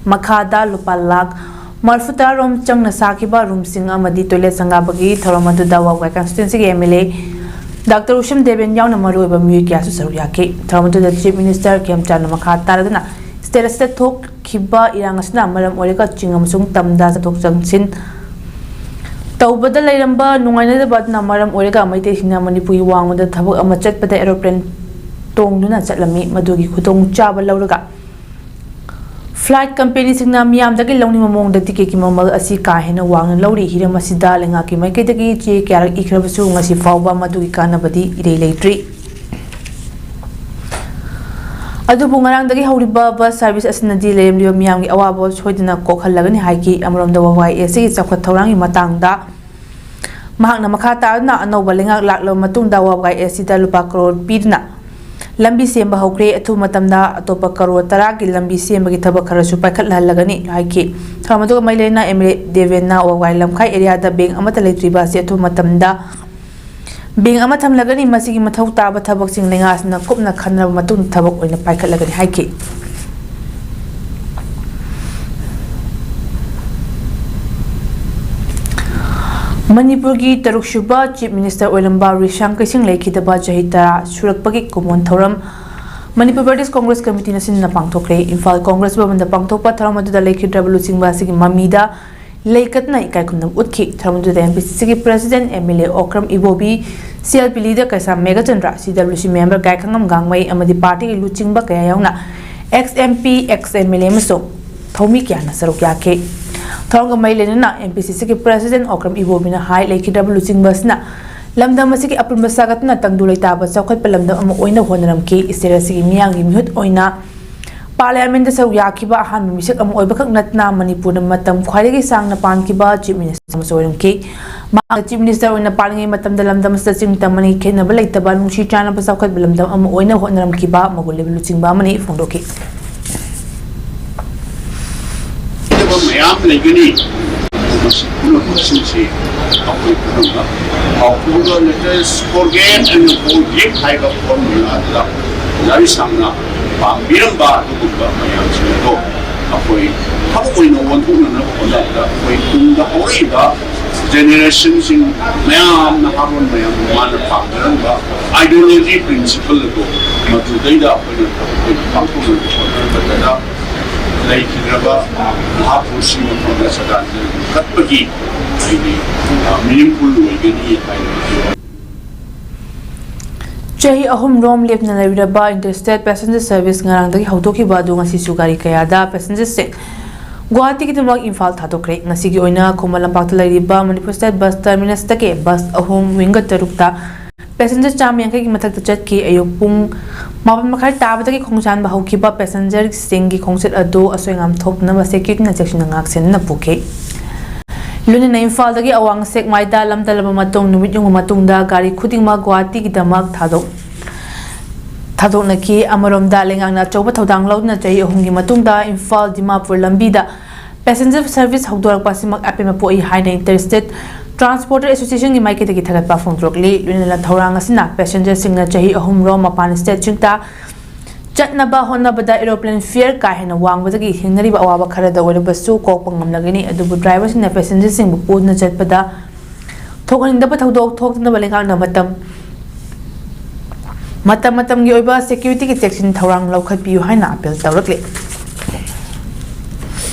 ꯃꯈꯥꯗ ꯂꯨꯄꯥ ꯂꯥꯈ ꯃꯔꯤꯐꯨ ꯇꯔꯥꯔꯣꯝ ꯆꯪꯅ ꯁꯥꯈꯤꯕ ꯔꯨꯝꯁꯤꯡ ꯑꯃꯗꯤ ꯇꯣꯏꯂꯦꯠ ꯁꯪꯒꯥꯕꯒꯤ ꯊꯧꯔꯝ ꯑꯗꯨꯗ ꯋꯥꯕꯒꯥꯏ ꯀꯟꯁꯇꯤꯇ꯭ꯋꯦꯟꯁꯤꯒꯤ ꯑꯦꯝ ꯑꯦꯜ ꯑꯦ ꯗꯥꯛꯇꯔ ꯎꯁꯝ ꯗꯦꯕꯦꯟ ꯌꯥꯎꯅ ꯃꯔꯨꯑꯣꯏꯕ ꯃꯤꯑꯣꯏ ꯀꯌꯥꯁꯨ ꯁꯔꯨꯛ ꯌꯥꯈꯤ꯫ ꯊꯧꯔꯝ ꯑꯗꯨꯗ ꯆꯤꯐ ꯃꯤꯅꯤꯁꯇꯔ ꯈꯦꯝꯆꯥꯟꯅ ꯃꯈꯥ ꯇꯥꯔꯗꯨꯅ ꯁ꯭ꯇꯦꯠ ꯑꯁꯤꯗ ꯊꯣꯛꯈꯤꯕ ꯏꯔꯥꯡ ꯑꯁꯤꯅ ꯃꯔꯝ ꯑꯣꯏꯔꯒ ꯆꯤꯡ ꯑꯃꯁꯨꯡ ꯇꯝꯗ ꯆꯠꯊꯣꯛ ꯆꯪꯁꯤꯟ ꯇꯧꯕꯗ ꯂꯩꯔꯝꯕ ꯅꯨꯡꯉꯥꯏꯅꯗꯕ ꯑꯗꯨꯅ ꯃꯔꯝ ꯑꯣꯏꯔꯒ ꯃꯩꯇꯩꯁꯤꯡꯅ ꯃꯅꯤꯄꯨꯔꯒꯤ ꯋꯥꯡꯃꯗ ꯊꯕꯛ ꯑꯃ ꯆꯠꯄꯗ ꯑꯦꯔꯣꯄ꯭ꯂꯦꯟ ꯇꯣꯡꯗꯨꯅ ꯆꯠꯂꯝꯃꯤ꯫ ꯃꯗꯨꯒꯤ ꯈꯨꯗꯣꯡꯆꯥꯕ ꯂꯧꯔꯒ ꯐ꯭ꯂꯥꯏꯠ ꯀꯝꯄꯦꯅꯤꯁꯤꯡꯅ ꯃꯤꯌꯥꯝꯗꯒꯤ ꯂꯧꯅꯤꯡꯕ ꯃꯑꯣꯡꯗ ꯇꯤꯀꯦꯠꯀꯤ ꯃꯃꯜ ꯑꯁꯤ ꯀꯥ ꯍꯦꯟꯅ ꯋꯥꯡꯅ ꯂꯧꯔꯤ꯫ ꯍꯤꯔꯝ ꯑꯁꯤꯗ ꯂꯩꯉꯥꯛꯀꯤ ꯃꯥꯏꯀꯩꯗꯒꯤ ꯆꯦ ꯀꯌꯥꯔꯛ ꯏꯈ꯭ꯔꯕꯁꯨ ꯉꯁꯤ ꯐꯥꯎꯕ ꯃꯗꯨꯒꯤ ꯀꯥꯟꯅꯕꯗꯤ ꯏꯔꯩ ꯂꯩꯇ꯭ꯔꯤ꯫ ꯑꯗꯨꯕꯨ ꯉꯔꯥꯡꯗꯒꯤ ꯍꯧꯔꯤꯕ ꯕꯁ ꯁꯥꯔꯚꯤꯁ ꯑꯁꯤꯅꯗꯤ ꯂꯩꯔꯝꯂꯤꯕ ꯃꯤꯌꯥꯝꯒꯤ ꯑꯋꯥꯕ ꯁꯣꯏꯗꯅ ꯀꯣꯛꯍꯜꯂꯒꯅꯤ ꯍꯥꯏꯈꯤ꯫ ꯑꯃꯔꯣꯝꯗ ꯋꯥꯏ ꯑꯦꯁ ꯁꯤꯒꯤ ꯆꯥꯎꯈꯠ ꯊꯧꯔꯥꯡꯒꯤ ꯃꯇꯥꯡꯗ ꯃꯍꯥꯛꯅ ꯃꯈꯥ ꯇꯥꯗꯨꯅ ꯑꯅꯧꯕ ꯂꯩꯉꯥꯛ ꯂꯥꯛꯂꯕ ꯃꯇꯨꯡꯗ ꯋꯥꯕꯒꯥꯏ ꯑꯦꯁ ꯁꯤꯗ ꯂꯨꯄꯥ ꯀꯔꯣꯔ ꯄꯤꯗꯨꯅ ꯂꯝꯕꯤ ꯁꯦꯝꯕ ꯍꯧꯈ꯭ꯔꯦ꯫ ꯑꯊꯨꯕ ꯃꯇꯝꯗ ꯑꯇꯣꯞꯄ ꯀꯔꯣꯔ ꯇꯔꯥꯒꯤ ꯂꯝꯕꯤ ꯁꯦꯝꯕꯒꯤ ꯊꯕꯛ ꯈꯔꯁꯨ ꯄꯥꯏꯈꯠꯍꯜꯂꯒꯅꯤ ꯍꯥꯏꯈꯤ꯫ ꯊꯧꯔꯝ ꯑꯗꯨꯒ ꯃꯔꯤ ꯂꯩꯅꯅ ꯑꯦꯝ ꯑꯦꯜ ꯑꯦ ꯗꯦꯕꯦꯟꯅ ꯋꯥꯒꯥꯏ ꯂꯝꯈꯥꯏ ꯑꯦꯔꯤꯌꯥꯗ ꯕꯦꯡ ꯑꯃꯠꯇ ꯂꯩꯇ꯭ꯔꯤꯕ ꯑꯁꯤ ꯑꯊꯨꯕ ꯃꯇꯝꯗ ꯕꯦꯡ ꯑꯃ ꯊꯝꯂꯒꯅꯤ꯫ ꯃꯁꯤꯒꯤ ꯃꯊꯧ ꯇꯥꯕ ꯊꯕꯛꯁꯤꯡ ꯂꯩꯉꯥꯛꯁꯤꯅ ꯀꯨꯞꯅ ꯈꯟꯅꯔꯕ ꯃꯇꯨꯡꯗ ꯊꯕꯛ ꯑꯣꯏꯅ ꯄꯥꯏꯈꯠꯂꯒꯅꯤ ꯍꯥꯏꯈꯤ꯫ ꯃꯅꯤꯄꯨꯔꯒꯤ ꯇꯔꯨꯛꯁꯨꯕ Chief Minister ꯑꯣꯏꯔꯝꯕ ꯔꯤꯁꯥꯡ ꯀꯩꯁꯤꯡ ꯂꯩꯈꯤꯗꯕ ꯆꯍꯤ ꯇꯔꯥ ꯁꯨꯔꯛꯄꯒꯤ ꯀꯨꯝꯑꯣꯟ ꯊꯧꯔꯝ ꯃꯅꯤꯄꯨꯔ ꯄ꯭ꯔꯗꯦꯁ ꯀꯣꯡꯒ꯭ꯔꯦꯁ ꯀꯃꯤꯇꯤꯅ ꯁꯤꯟꯗꯨꯅ ꯄꯥꯡꯊꯣꯛꯈ꯭ꯔꯦ꯫ ꯏꯝꯐꯥꯜ ꯀꯣꯡꯒ꯭ꯔꯦꯁ ꯚꯕꯟꯗ ꯄꯥꯡꯊꯣꯛꯄ ꯊꯧꯔꯝ ꯑꯗꯨꯗ ꯂꯩꯈꯤꯗ꯭ꯔꯕ ꯂꯨꯆꯤꯡꯕ ꯑꯁꯤꯒꯤ ꯃꯃꯤꯗ ꯂꯩꯀꯠꯇꯨꯅ ꯏꯀꯥꯏ ꯈꯨꯝꯅꯕ ꯎꯠꯈꯤ꯫ ꯊꯧꯔꯝ ꯑꯗꯨꯗ ꯑꯦꯝ ꯄꯤ ꯁꯤ ꯁꯤꯒꯤ President, M L A Okram Ibobi, C L P Leader ꯀꯩꯁꯥꯝ ꯃꯦꯘꯆꯟꯗ꯭ꯔ, ꯁꯤ ꯗꯕ꯭ꯂꯤꯎ ꯁꯤ Member ꯒꯥꯏꯈꯉꯝ ꯒꯥꯡꯃꯩ ꯑꯃꯗꯤ ꯄꯥꯔꯇꯤꯒꯤ ꯂꯨꯆꯤꯡꯕ ꯀꯌꯥ ꯌꯥꯎꯅ ex M P, ex M L A ꯑꯃꯁꯨꯡ ꯊꯧꯃꯤ ꯀꯌꯥꯅ ꯁꯔꯨꯛ ꯌꯥꯈꯤ꯫ ꯊꯧꯔꯝꯒ ꯃꯔꯤ ꯂꯩꯅꯅ ꯑꯦꯝ ꯄꯤ ꯁꯤ ꯁꯤꯒꯤ President ꯑꯣꯀ꯭ꯔꯝ ꯏꯕꯣꯕꯤꯅ ꯍꯥꯏ, ꯂꯩꯈꯤꯗ꯭ꯔꯕ ꯂꯨꯆꯤꯡꯕ ꯑꯁꯤꯅ ꯂꯝꯗꯝ ꯑꯁꯤꯒꯤ ꯑꯄꯨꯟꯕ ꯁꯥꯒꯠꯇꯨꯅ ꯇꯪꯗꯨ ꯂꯩꯇꯥꯕ ꯆꯥꯎꯈꯠꯄ ꯂꯝꯗꯝ ꯑꯃ ꯑꯣꯏꯅ ꯍꯣꯠꯅꯔꯝꯈꯤ꯫ State ꯑꯁꯤꯒꯤ ꯃꯤꯌꯥꯝꯒꯤ ꯃꯤꯍꯨꯠ ꯑꯣꯏꯅ Parliament ꯁꯔꯨꯛ ꯌꯥꯈꯤꯕ ꯑꯍꯥꯟꯕ ꯃꯤꯁꯛ ꯑꯃ ꯑꯣꯏꯕꯈꯛ ꯅꯠꯇꯅ ꯃꯅꯤꯄꯨꯔꯗ ꯃꯇꯝ ꯈ꯭ꯋꯥꯏꯗꯒꯤ ꯁꯥꯡꯅ ꯄꯥꯟꯈꯤꯕ Chief Minister ꯑꯃꯁꯨ ꯑꯣꯏꯔꯝꯈꯤ꯫ ꯃꯍꯥꯛꯅ Chief Minister ꯑꯣꯏꯅ ꯄꯥꯜꯂꯤꯉꯩ ꯃꯇꯝꯗ ꯂꯝꯗꯝ ꯑꯁꯤꯗ ꯆꯤꯡ ꯇꯝ ꯑꯅꯤ ꯈꯦꯠꯅꯕ ꯂꯩꯇꯕ ꯅꯨꯡꯁꯤ ꯆꯥꯟꯅꯕ ꯆꯥꯎꯈꯠꯄ ꯂꯝꯗꯝ ꯑꯃ ꯑꯣꯏꯅ ꯍꯣꯠꯅꯔꯝꯈꯤꯕ ꯃꯒꯨꯟ ꯂꯩꯕ ꯂꯨꯆꯤꯡꯕ ꯑꯃꯅꯤ ꯐꯣꯡꯗꯣꯛꯈꯤ꯫ ꯃꯌꯥꯝ ꯂꯩꯒꯅꯤ꯫ ꯃꯁꯤ ꯄꯨꯝꯅꯃꯛꯁꯤꯡꯁꯤ ꯑꯩꯈꯣꯏ ꯄꯨꯝꯅꯃꯛ ꯀꯥꯎꯊꯣꯛꯑꯒ let us forget and forgive ꯍꯥꯏꯕ formula ꯑꯗꯨꯗ ꯂꯥꯏꯔꯤꯛ ꯁꯥꯡꯅ ꯄꯥꯝꯕꯤꯔꯝꯕ ꯑꯗꯨꯒꯨꯝꯕ ꯃꯌꯥꯝꯁꯤꯡ ꯑꯗꯣ ꯑꯩꯈꯣꯏ ꯊꯕꯛ ꯑꯣꯏꯅ ꯑꯣꯟꯊꯣꯛꯅꯅꯕ ꯍꯣꯠꯅꯕꯗ ꯑꯩꯈꯣꯏ ꯇꯨꯡꯗ ꯍꯧꯔꯛꯏꯕ generationꯁꯤꯡ ꯃꯌꯥꯝ, ꯅꯍꯥꯔꯣꯜ ꯃꯌꯥꯝ ꯃꯥꯅ ꯄꯥꯝꯖꯔꯝꯕ ideology principle ꯑꯗꯣ ꯃꯗꯨꯗꯩꯗ ꯑꯩꯈꯣꯏꯅ ꯊꯕꯛ ꯑꯣꯏꯅ ꯄꯥꯡꯊꯣꯛꯅꯕ ꯍꯣꯠꯅꯕꯗ ꯂꯩꯈꯤꯗ꯭ꯔꯕ ꯃꯍꯥꯛꯄꯨ ꯁꯤ ꯃꯐꯝꯗ ꯁꯗꯥꯟꯖꯂꯤ ꯀꯠꯄꯒꯤ ꯑꯩꯗꯤ, ꯑ, meaningful ꯑꯣꯏꯒꯅꯤ ꯍꯥꯏꯅ ꯆꯍꯤ ꯑꯍꯨꯝ ꯔꯣꯝ ꯂꯦꯞꯅ ꯂꯩꯔꯨꯔꯕ Interstate Passenger Service ꯉꯔꯥꯡꯗꯒꯤ ꯍꯧꯗꯣꯛꯈꯤꯕ ꯑꯗꯨ ꯉꯁꯤꯁꯨ ꯒꯥꯔꯤ ꯀꯌꯥꯗ passengerꯁꯤꯡ ꯒꯨꯋꯥꯍꯥꯇꯤꯒꯤꯗꯃꯛ ꯏꯝꯐꯥꯜ ꯊꯥꯗꯣꯛꯈ꯭ꯔꯦ꯫ ꯉꯁꯤꯒꯤ ꯑꯣꯏꯅ ꯈꯨꯃꯟ ꯂꯝꯄꯥꯛꯇ ꯂꯩꯔꯤꯕ Manipur State Bus Terminusꯇꯒꯤ bus ꯑꯍꯨꯝ, winger ꯇꯔꯨꯛꯇ passenger ꯆꯥꯝꯃ ꯌꯥꯡꯈꯩꯒꯤ ꯃꯊꯛꯇ ꯆꯠꯈꯤ꯫ ꯑꯌꯨꯛ ꯄꯨꯡ ꯃꯥꯄꯟ ꯃꯈꯥꯏ ꯇꯥꯕꯗꯒꯤ ꯈꯣꯡꯁꯥꯟꯕ ꯍꯧꯈꯤꯕ passengerꯁꯤꯡꯒꯤ ꯈꯣꯡꯆꯠ ꯑꯗꯨ ꯑꯁꯣꯏ ꯑꯉꯥꯝ ꯊꯣꯛꯇꯅꯕ securityꯅ ꯆꯦꯛꯁꯤꯟꯅ ꯉꯥꯛ ꯁꯦꯟꯗꯨꯅ ꯄꯨꯈꯤ꯫ ꯂꯣꯏꯅꯅ ꯏꯝꯐꯥꯜꯗꯒꯤ ꯑꯋꯥꯡ ꯁꯦꯛꯃꯥꯏꯗ ꯂꯝꯗꯝꯂꯕ ꯃꯇꯨꯡ ꯅꯨꯃꯤꯠ ꯌꯨꯡꯕ ꯃꯇꯨꯡꯗ ꯒꯥꯔꯤ ꯈꯨꯗꯤꯡꯃꯛ ꯒꯨꯋꯥꯍꯥꯇꯤꯒꯤꯗꯃꯛ ꯊꯥꯗꯣꯛ ꯊꯥꯗꯣꯛꯅꯈꯤ꯫ ꯑꯃꯔꯣꯝꯗ, ꯂꯩꯉꯥꯛꯅ ꯑꯆꯧꯕ ꯊꯧꯗꯥꯡ ꯂꯧꯗꯨꯅ ꯆꯍꯤ ꯑꯍꯨꯝꯒꯤ ꯃꯇꯨꯡꯗ ꯏꯝꯐꯥꯜ ꯗꯤꯃꯥꯄꯨꯔ ꯂꯝꯕꯤꯗ passenger service ꯍꯧꯗꯣꯔꯛꯄ ꯑꯁꯤꯃꯛ ꯑꯄꯦꯟꯕ ꯄꯣꯛꯏ ꯍꯥꯏꯅ Inter State Transporter Association ꯒꯤ ꯃꯥꯏꯀꯩꯗꯒꯤ ꯊꯥꯒꯠꯄ ꯐꯣꯡꯗꯣꯔꯛꯂꯤ꯫ ꯂꯣꯏꯅꯅ ꯊꯧꯔꯥꯡ ꯑꯁꯤꯅ passenger ꯁꯤꯡꯅ ꯆꯍꯤ ꯑꯍꯨꯝꯔꯣꯝ ꯃꯄꯥꯟ state ꯁꯤꯡꯗ ꯆꯠꯅꯕ ꯍꯣꯠꯅꯕꯗ aeroplane fare ꯀꯥ ꯍꯦꯟꯅ ꯋꯥꯡꯕꯗꯒꯤ ꯍꯤꯡꯅꯔꯤꯕ ꯑꯋꯥꯕ ꯈꯔꯗ ꯑꯣꯏꯔꯕꯁꯨ ꯀꯣꯛꯄ ꯉꯝꯂꯒꯅꯤ꯫ ꯑꯗꯨꯕꯨ driver ꯁꯤꯡꯅ passenger ꯁꯤꯡꯕꯨ ꯄꯨꯗꯨꯅ ꯆꯠꯄꯗ ꯊꯣꯛꯍꯟꯅꯤꯡꯗꯕ ꯊꯧꯗꯣꯛ ꯊꯣꯛꯇꯅꯕ ꯂꯩꯉꯥꯛꯅ ꯃꯇꯝ ꯃꯇꯝ ꯃꯇꯝꯒꯤ ꯑꯣꯏꯕ security ꯒꯤ ꯆꯦꯛꯁꯤꯟ ꯊꯧꯔꯥꯡ ꯂꯧꯈꯠꯄꯤꯌꯨ ꯍꯥꯏꯅ appeal ꯇꯧꯔꯛꯂꯤ꯫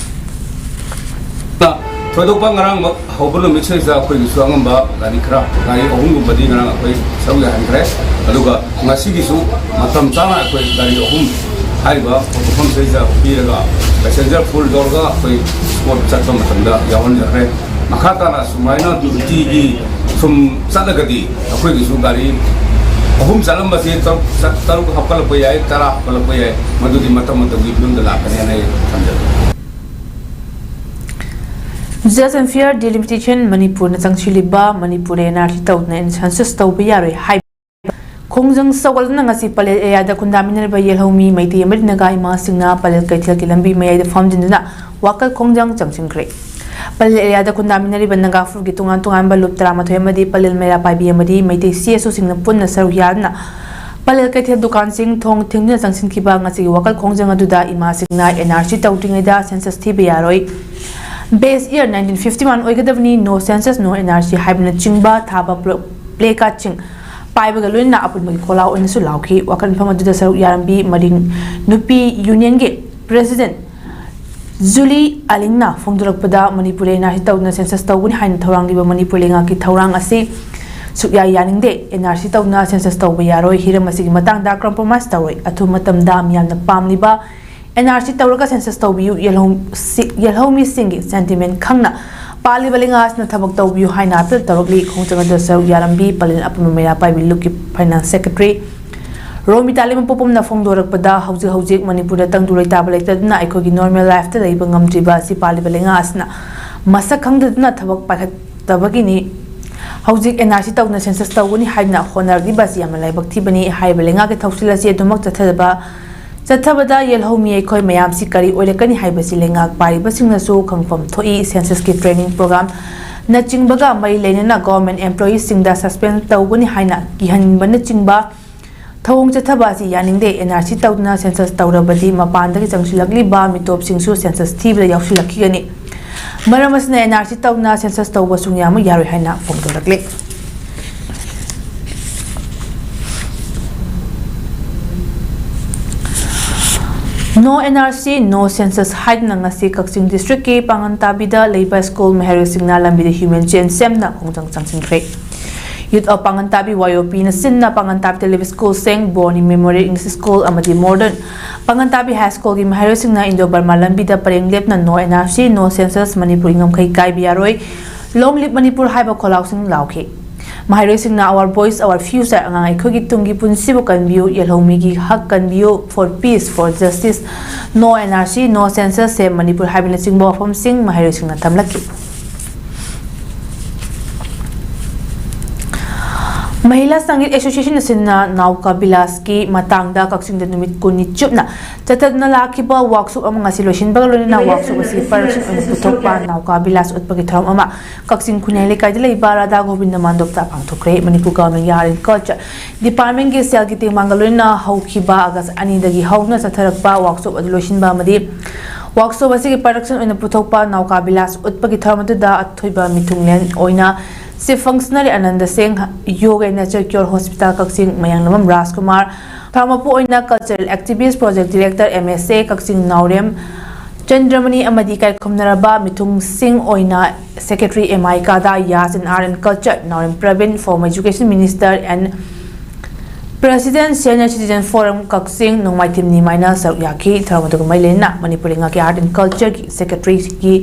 ꯊꯣꯏꯗꯣꯛꯄ ꯉꯔꯥꯡꯃꯛ ꯍꯧꯕ ꯅꯨꯃꯤꯠꯁꯤꯗ ꯑꯩꯈꯣꯏꯒꯤꯁꯨ ꯑꯉꯝꯕ ꯒꯥꯔꯤ ꯈꯔ, ꯒꯥꯔꯤ ꯑꯍꯨꯝꯒꯨꯝꯕꯗꯤ ꯉꯔꯥꯡ ꯑꯩꯈꯣꯏ ꯁꯔꯨꯛ ꯌꯥꯍꯟꯈ꯭ꯔꯦ꯫ ꯑꯗꯨꯒ ꯉꯁꯤꯒꯤꯁꯨ ꯃꯇꯝ ꯆꯥꯅ ꯑꯩꯈꯣꯏ ꯒꯥꯔꯤ ꯑꯍꯨꯝ ꯍꯥꯏꯔꯤꯕ ꯃꯐꯝꯁꯤꯗꯩꯗ ꯄꯤꯔꯒ passenger full ꯇꯧꯔꯒ ꯑꯩꯈꯣꯏ spot ꯆꯠꯄ ꯃꯇꯝꯗ ꯌꯥꯎꯍꯟꯖꯈ꯭ꯔꯦ꯫ ꯃꯈꯥ ꯇꯥꯅ ꯁꯨꯃꯥꯏꯅ ꯅꯨꯡꯇꯤꯒꯤ ꯁꯨꯝ ꯆꯠꯂꯒꯗꯤ ꯑꯩꯈꯣꯏꯒꯤꯁꯨ ꯒꯥꯔꯤ ꯑꯍꯨꯝ ꯆꯠꯂꯝꯕꯁꯦ ꯇꯔꯨꯛ ꯆꯠ-, ꯇꯔꯨꯛ ꯍꯥꯞꯀꯠꯂꯛꯄ ꯌꯥꯏ, ꯇꯔꯥ ꯍꯥꯞꯀꯠꯂꯛꯄ ꯌꯥꯏ, ꯃꯗꯨꯗꯤ ꯃꯇꯝ ꯃꯇꯝꯒꯤ ꯐꯤꯕꯝꯗ ꯂꯥꯛꯀꯅꯤ ꯍꯥꯏꯅ ꯑꯩ ꯊꯝꯖꯒꯦ꯫ Just and Fair Delimitation ꯃꯅꯤꯄꯨꯔꯅ ꯆꯪꯁꯤꯜꯂꯤꯕ ꯃꯅꯤꯄꯨꯔꯗ N R C ꯇꯧꯗꯅ census ꯇꯧꯕ ꯌꯥꯔꯣꯏ ꯍꯥꯏꯕ ꯈꯣꯡꯖꯪ ꯁꯧꯒꯠꯂꯗꯨꯅ ꯉꯁꯤ ꯄꯂꯦꯜ area ꯗ ꯈꯨꯟꯗꯥꯃꯤꯟꯅꯔꯤꯕ ꯌꯦꯜꯍꯧꯃꯤ ꯃꯩꯇꯩ ꯑꯃꯗꯤ ꯅꯥꯒꯥ ꯏꯃꯥꯁꯤꯡꯅ ꯄꯂꯦꯜ ꯀꯩꯊꯦꯜꯒꯤ ꯂꯝꯕꯤ ꯃꯌꯥꯏꯗ ꯐꯝꯖꯤꯟꯗꯨꯅ ꯋꯥꯀꯠ ꯈꯣꯡꯖꯪ ꯆꯪꯁꯤꯟꯈ꯭ꯔꯦ꯫ ꯄꯂꯦꯜ area ꯗ ꯈꯨꯟꯗꯥꯃꯤꯟꯅꯔꯤꯕ ꯅꯥꯒꯥ ꯐꯨꯔꯨꯞꯀꯤ ꯇꯣꯉꯥꯟ ꯇꯣꯉꯥꯟꯕ ꯂꯨꯞ ꯇꯔꯥꯃꯥꯊꯣꯏ ꯑꯃꯗꯤ ꯄꯂꯦꯜ ꯃꯩꯔꯥ ꯄꯥꯏꯕꯤ ꯑꯃꯗꯤ ꯃꯩꯇꯩ C S O ꯁꯤꯡꯅ ꯄꯨꯟꯅ ꯁꯔꯨꯛ ꯌꯥꯗꯨꯅ ꯄꯂꯦꯜ ꯀꯩꯊꯦꯜ ꯗꯨꯀꯥꯟꯁꯤꯡ ꯊꯣꯡ ꯊꯤꯡꯗꯨꯅ ꯆꯪꯁꯤꯟꯈꯤꯕ ꯉꯁꯤꯒꯤ ꯋꯥꯀꯠ ꯈꯣꯡꯖꯪ ꯑꯗꯨꯗ ꯏꯃꯥꯁꯤꯡꯅ N R C ꯇꯧꯗ꯭ꯔꯤꯉꯩꯗ census ꯊꯤꯕ ꯌꯥꯔꯣꯏ, base year nineteen fifty one ꯑꯣꯏꯒꯗꯕꯅꯤ, no census, no N R C ꯍꯥꯏꯕꯅꯆꯤꯡꯕ ꯊꯥꯕ placard ꯁꯤꯡ ꯄꯥꯏꯕꯒ ꯂꯣꯏꯅꯅ ꯑꯄꯨꯟꯕꯒꯤ ꯈꯣꯜꯂꯥꯎ ꯑꯣꯏꯅꯁꯨ ꯂꯥꯎꯈꯤ꯫ ꯋꯥꯀꯠ ꯃꯐꯝ ꯑꯗꯨꯗ ꯁꯔꯨꯛ ꯌꯥꯔꯝꯕꯤ ꯃꯔꯤꯡ ꯅꯨꯄꯤ union ꯒꯤ president ꯖꯨꯂꯤ ꯑꯂꯤꯡꯅ ꯐꯣꯡꯗꯣꯔꯛꯄꯗ, ꯃꯅꯤꯄꯨꯔꯗ N R C ꯇꯧꯗꯨꯅ census ꯇꯧꯒꯅꯤ ꯍꯥꯏꯅ ꯊꯧꯔꯥꯡꯂꯤꯕ ꯃꯅꯤꯄꯨꯔ ꯂꯩꯉꯥꯛꯀꯤ ꯊꯧꯔꯥꯡ ꯑꯁꯤ ꯁꯨꯛꯌꯥ ꯌꯥꯅꯤꯡꯗꯦ꯫ N R C ꯇꯧꯗꯨꯅ census ꯇꯧꯕ ꯌꯥꯔꯣꯏ꯫ ꯍꯤꯔꯝ ꯑꯁꯤꯒꯤ ꯃꯇꯥꯡꯗ compromise ꯇꯧꯔꯣꯏ꯫ ꯑꯊꯨꯕ ꯃꯇꯝꯗ ꯃꯤꯌꯥꯝꯅ ꯄꯥꯝꯂꯤꯕ N R C ꯇꯧꯔꯒ census ꯇꯧꯕꯤꯌꯨ꯫ ꯌꯦꯜꯍꯧ-, ꯁꯤ-, ꯌꯦꯜꯍꯧꯃꯤꯁꯤꯡꯒꯤ sentiment ꯈꯪꯅ ꯄꯥꯜꯂꯤꯕ ꯂꯩꯉꯥꯛ ꯑꯁꯤꯅ ꯊꯕꯛ ꯇꯧꯕꯤꯌꯨ ꯍꯥꯏꯅ appeal ꯇꯧꯔꯛꯂꯤ꯫ ꯈꯣꯡꯖꯪ ꯑꯗꯨꯗ ꯁꯔꯨꯛ ꯌꯥꯔꯝꯕꯤ ꯄꯂꯦꯜ ꯑꯄꯨꯟꯕ ꯃꯩꯔꯥ ꯄꯥꯏꯕꯤ ꯂꯨꯞꯀꯤ finance secretary ꯔꯣꯃꯤꯇꯥ ꯂꯩꯃꯄꯣꯛꯄꯝꯅ ꯐꯣꯡꯗꯣꯔꯛꯄꯗ, ꯍꯧꯖꯤꯛ ꯍꯧꯖꯤꯛ ꯃꯅꯤꯄꯨꯔꯗ ꯇꯪꯗꯨ ꯂꯩꯇꯥꯕ ꯂꯩꯇꯗꯨꯅ ꯑꯩꯈꯣꯏꯒꯤ normal life ꯇ ꯂꯩꯕ ꯉꯝꯗ꯭ꯔꯤꯕ ꯑꯁꯤ ꯄꯥꯜꯂꯤꯕ ꯂꯩꯉꯥꯛ ꯑꯁꯤꯅ ꯃꯁꯛ ꯈꯪꯗꯗꯨꯅ ꯊꯕꯛ ꯄꯥꯏꯈꯠꯇꯕꯒꯤꯅꯤ꯫ ꯍꯧꯖꯤꯛ ꯑꯦꯟ ꯑꯥꯔ ꯁꯤ ꯇꯧꯗꯨꯅ ꯁꯦꯟꯁꯁ ꯇꯧꯒꯅꯤ ꯍꯥꯏꯗꯨꯅ ꯍꯣꯠꯅꯔꯛꯂꯤꯕ ꯑꯁꯤ ꯌꯥꯝꯅ ꯂꯥꯏꯕꯛ ꯊꯤꯕꯅꯤ꯫ ꯍꯥꯏꯔꯤꯕ ꯂꯩꯉꯥꯛꯀꯤ ꯊꯧꯁꯤꯜ ꯑꯁꯤ ꯑꯗꯨꯃꯛ ꯆꯠꯊꯗꯕ ꯆꯠꯊꯕꯗ ꯌꯦꯜꯍꯧꯃꯤ ꯑꯩꯈꯣꯏ ꯃꯌꯥꯝꯁꯤ ꯀꯔꯤ ꯑꯣꯏꯔꯛꯀꯅꯤ ꯍꯥꯏꯕꯁꯤ ꯂꯩꯉꯥꯛ ꯄꯥꯏꯔꯤꯕꯁꯤꯡꯅꯁꯨ ꯈꯪꯐꯝ ꯊꯣꯛꯏ꯫ ꯁꯦꯟꯁꯁꯀꯤ ꯇ꯭ꯔꯦꯅꯤꯡ ꯄ꯭ꯔꯣꯒ꯭ꯔꯥꯝꯅꯆꯤꯡꯕꯒ ꯃꯔꯤ ꯂꯩꯅꯅ ꯒꯣꯔꯃꯦꯟ ꯑꯦꯝꯄ꯭ꯂꯣꯌꯤꯁꯤꯡꯗ ꯁꯁꯄꯦꯟ ꯇꯧꯒꯅꯤ ꯍꯥꯏꯅ ꯀꯤꯍꯟꯕꯅꯆꯤꯡꯕ ꯊꯧꯑꯣꯡ ꯆꯠꯊꯕ ꯑꯁꯤ ꯌꯥꯅꯤꯡꯗꯦ꯫ ꯑꯦꯟ ꯑꯥꯔ ꯁꯤ ꯇꯧꯗꯨꯅ ꯁꯦꯟꯁꯁ ꯇꯧꯔꯕꯗꯤ ꯃꯄꯥꯟꯗꯒꯤ ꯆꯪꯁꯤꯜꯂꯛꯂꯤꯕ ꯃꯤꯇꯣꯞꯁꯤꯡꯁꯨ ꯁꯦꯟꯁꯁ ꯊꯤꯕꯗ ꯌꯥꯎꯁꯤꯜꯂꯛꯈꯤꯒꯅꯤ꯫ ꯃꯔꯝ ꯑꯁꯤꯅ ꯑꯦꯟ ꯑꯥꯔ ꯁꯤ ꯇꯧꯗꯨꯅ ꯁꯦꯟꯁꯁ ꯇꯧꯕ ꯁꯨꯡꯌꯥꯃꯛ ꯌꯥꯔꯣꯏ ꯍꯥꯏꯅ ꯐꯣꯡꯗꯣꯔꯛꯂꯤ꯫ No N R C, No Census ꯍꯥꯏꯗꯨꯅ ꯉꯁꯤ ꯀꯛꯆꯤꯡ ꯗꯤꯁꯇ꯭ꯔꯤꯛꯀꯤ ꯄꯥꯡꯒꯟ ꯇꯥꯕꯤꯗ ꯂꯩꯕ ꯁ꯭ꯀꯨꯜ ꯃꯍꯩꯔꯣꯏꯁꯤꯡꯅ ꯂꯝꯕꯤꯗ ꯍ꯭ꯌꯨꯃꯦꯟ ꯆꯦꯟ ꯁꯦꯝꯗꯨꯅ ꯈꯣꯡꯖꯪ ꯆꯪꯁꯤꯟꯈ꯭ꯔꯦ꯫ Youth of ꯄꯥꯡꯒꯟ ꯇꯥꯕꯤ, ꯋꯥꯏ ꯑꯣ ꯄꯤꯅ ꯁꯤꯟꯅ ꯄꯥꯡꯒꯟ ꯇꯥꯕꯤꯗ ꯂꯩꯕ ꯁ꯭ꯀꯨꯜꯁꯤꯡ, ꯕꯣꯅꯤ ꯃꯦꯃꯣꯔꯤꯌꯦꯜ ꯏꯪꯂꯤꯁ ꯁ꯭ꯀꯨꯜ ꯑꯃꯗꯤ ꯃꯣꯗꯔꯟ ꯄꯥꯡꯒꯟ ꯇꯥꯕꯤ ꯍꯥꯏ ꯁ꯭ꯀꯨꯜꯒꯤ ꯃꯍꯩꯔꯣꯏꯁꯤꯡꯅ ꯏꯟꯗꯣ ꯕꯔꯃꯥ ꯂꯝꯕꯤꯗ ꯄꯔꯦꯡ ꯂꯦꯞꯅ No N R C, No Census, ꯃꯅꯤꯄꯨꯔꯒꯤ ꯉꯝꯈꯩ ꯀꯥꯏꯕ ꯌꯥꯔꯣꯏ, Long Live ꯃꯅꯤꯄꯨꯔ ꯍꯥꯏꯕ ꯈꯣꯜꯂꯥꯎꯁꯤꯡ ꯂꯥꯎꯈꯤ꯫ ꯃꯍꯩꯔꯣꯏꯁꯤꯡꯅ Our Voice, Our Future, ꯑꯉꯥꯡ ꯑꯩꯈꯣꯏꯒꯤ ꯇꯨꯡꯒꯤ ꯄꯨꯟꯁꯤꯕꯨ ꯀꯟꯕꯤꯌꯨ, ꯌꯦꯜꯍꯧꯃꯤꯒꯤ ꯍꯛ ꯀꯟꯕꯤꯌꯨ, For Peace, For Justice, No N R C, No Census, Save Manipur ꯍꯥꯏꯕꯅꯆꯤꯡꯕ ꯋꯥꯐꯝꯁꯤꯡ ꯃꯍꯩꯔꯣꯏꯁꯤꯡꯅ ꯊꯝꯂꯛꯈꯤ꯫ ꯃꯍꯤꯂꯥ ꯁꯪꯒꯤꯠ ꯑꯦꯁꯣꯁꯤꯌꯦꯁꯟ ꯑꯁꯤꯅ ꯅꯥꯎꯀꯥ ꯕꯤꯂꯥꯁꯀꯤ ꯃꯇꯥꯡꯗ ꯀꯛꯆꯤꯡꯗ ꯅꯨꯃꯤꯠ ꯀꯨꯟꯅꯤ ꯆꯨꯞꯅ ꯆꯠꯊꯗꯨꯅ ꯂꯥꯛꯈꯤꯕ ꯋꯥꯛꯁꯣꯞ ꯑꯃ ꯉꯁꯤ ꯂꯣꯏꯁꯤꯟꯕꯒ ꯂꯣꯏꯅꯅ ꯋꯥꯛꯁꯣꯞ ꯑꯁꯤ ꯄ꯭ꯔꯗꯛꯁꯟ ꯑꯣꯏꯅ ꯄꯨꯊꯣꯛꯄ ꯅꯥꯎꯀꯥ ꯕꯤꯂꯥꯁ ꯎꯠꯄꯒꯤ ꯊꯧꯔꯝ ꯑꯃ ꯀꯛꯆꯤꯡ ꯈꯨꯟꯌꯥꯏ ꯂꯩꯀꯥꯏꯗ ꯂꯩꯕ ꯔꯥꯙꯥ ꯒꯣꯕꯤꯟꯗ ꯃꯥꯟꯗꯣꯞꯇ ꯄꯥꯡꯊꯣꯛꯈ꯭ꯔꯦ꯫ ꯃꯅꯤꯄꯨꯔ ꯒꯚꯔꯟꯃꯦꯟꯠꯀꯤ ꯑꯥꯔꯠ ꯑꯦꯟ ꯀꯜꯆꯔ ꯗꯤꯄꯥꯔꯠꯃꯦꯟꯠꯀꯤ ꯁꯦꯜꯒꯤ ꯇꯦꯡꯕꯥꯡꯒ ꯂꯣꯏꯅꯅ ꯍꯧꯈꯤꯕ ꯑꯥꯒꯁ ꯑꯅꯤꯗꯒꯤ ꯍꯧꯅ ꯆꯠꯊꯔꯛꯄ ꯋꯥꯛꯁꯣꯞ ꯑꯗꯨ ꯂꯣꯏꯁꯤꯟꯕ ꯑꯃꯗꯤ ꯋꯥꯛꯁꯣꯞ ꯑꯁꯤꯒꯤ ꯄ꯭ꯔꯗꯛꯁꯟ ꯑꯣꯏꯅ ꯄꯨꯊꯣꯛꯄ ꯅꯥꯎꯀꯥ ꯕꯤꯂꯥꯁ ꯎꯠꯄꯒꯤ ꯊꯧꯔꯝ ꯑꯗꯨꯗ ꯑꯊꯣꯏꯕ ꯃꯤꯊꯨꯡꯂꯦꯟ ꯑꯣꯏꯅ chief functionary Ananda Singh, yoga and nature cure hospital Kakching, Mayanglambam Rajkumar, ꯊꯧꯔꯝ ꯃꯄꯨ ꯑꯣꯏꯅ cultural activist project director M S A Kakching Naorem Chandramani ꯑꯃꯗꯤ ꯏꯀꯥꯏ ꯈꯨꯝꯅꯔꯕ ꯃꯤꯊꯨꯡꯁꯤꯡ ꯑꯣꯏꯅ ꯁꯦꯀ꯭ꯔꯦꯇꯔꯤ ꯑꯦꯝ ꯑꯥꯏ ꯀꯥꯗꯥ ꯌꯥꯁ and art and culture Naorem Prabin, former education minister and president, senior citizen forum Kakching, Nongmaithem ꯅꯤꯃꯥꯏꯅ ꯁꯔꯨꯛ ꯌꯥꯈꯤ꯫ ꯊꯧꯔꯝ ꯑꯗꯨꯒ ꯃꯔꯤ ꯂꯩꯅꯅ ꯃꯅꯤꯄꯨꯔ ꯂꯩꯉꯥꯛꯀꯤ ꯑꯥꯔꯠ ꯑꯦꯟ ꯀꯜꯆꯔꯒꯤ ꯁꯦꯀ꯭ꯔꯦꯇꯔꯤꯒꯤ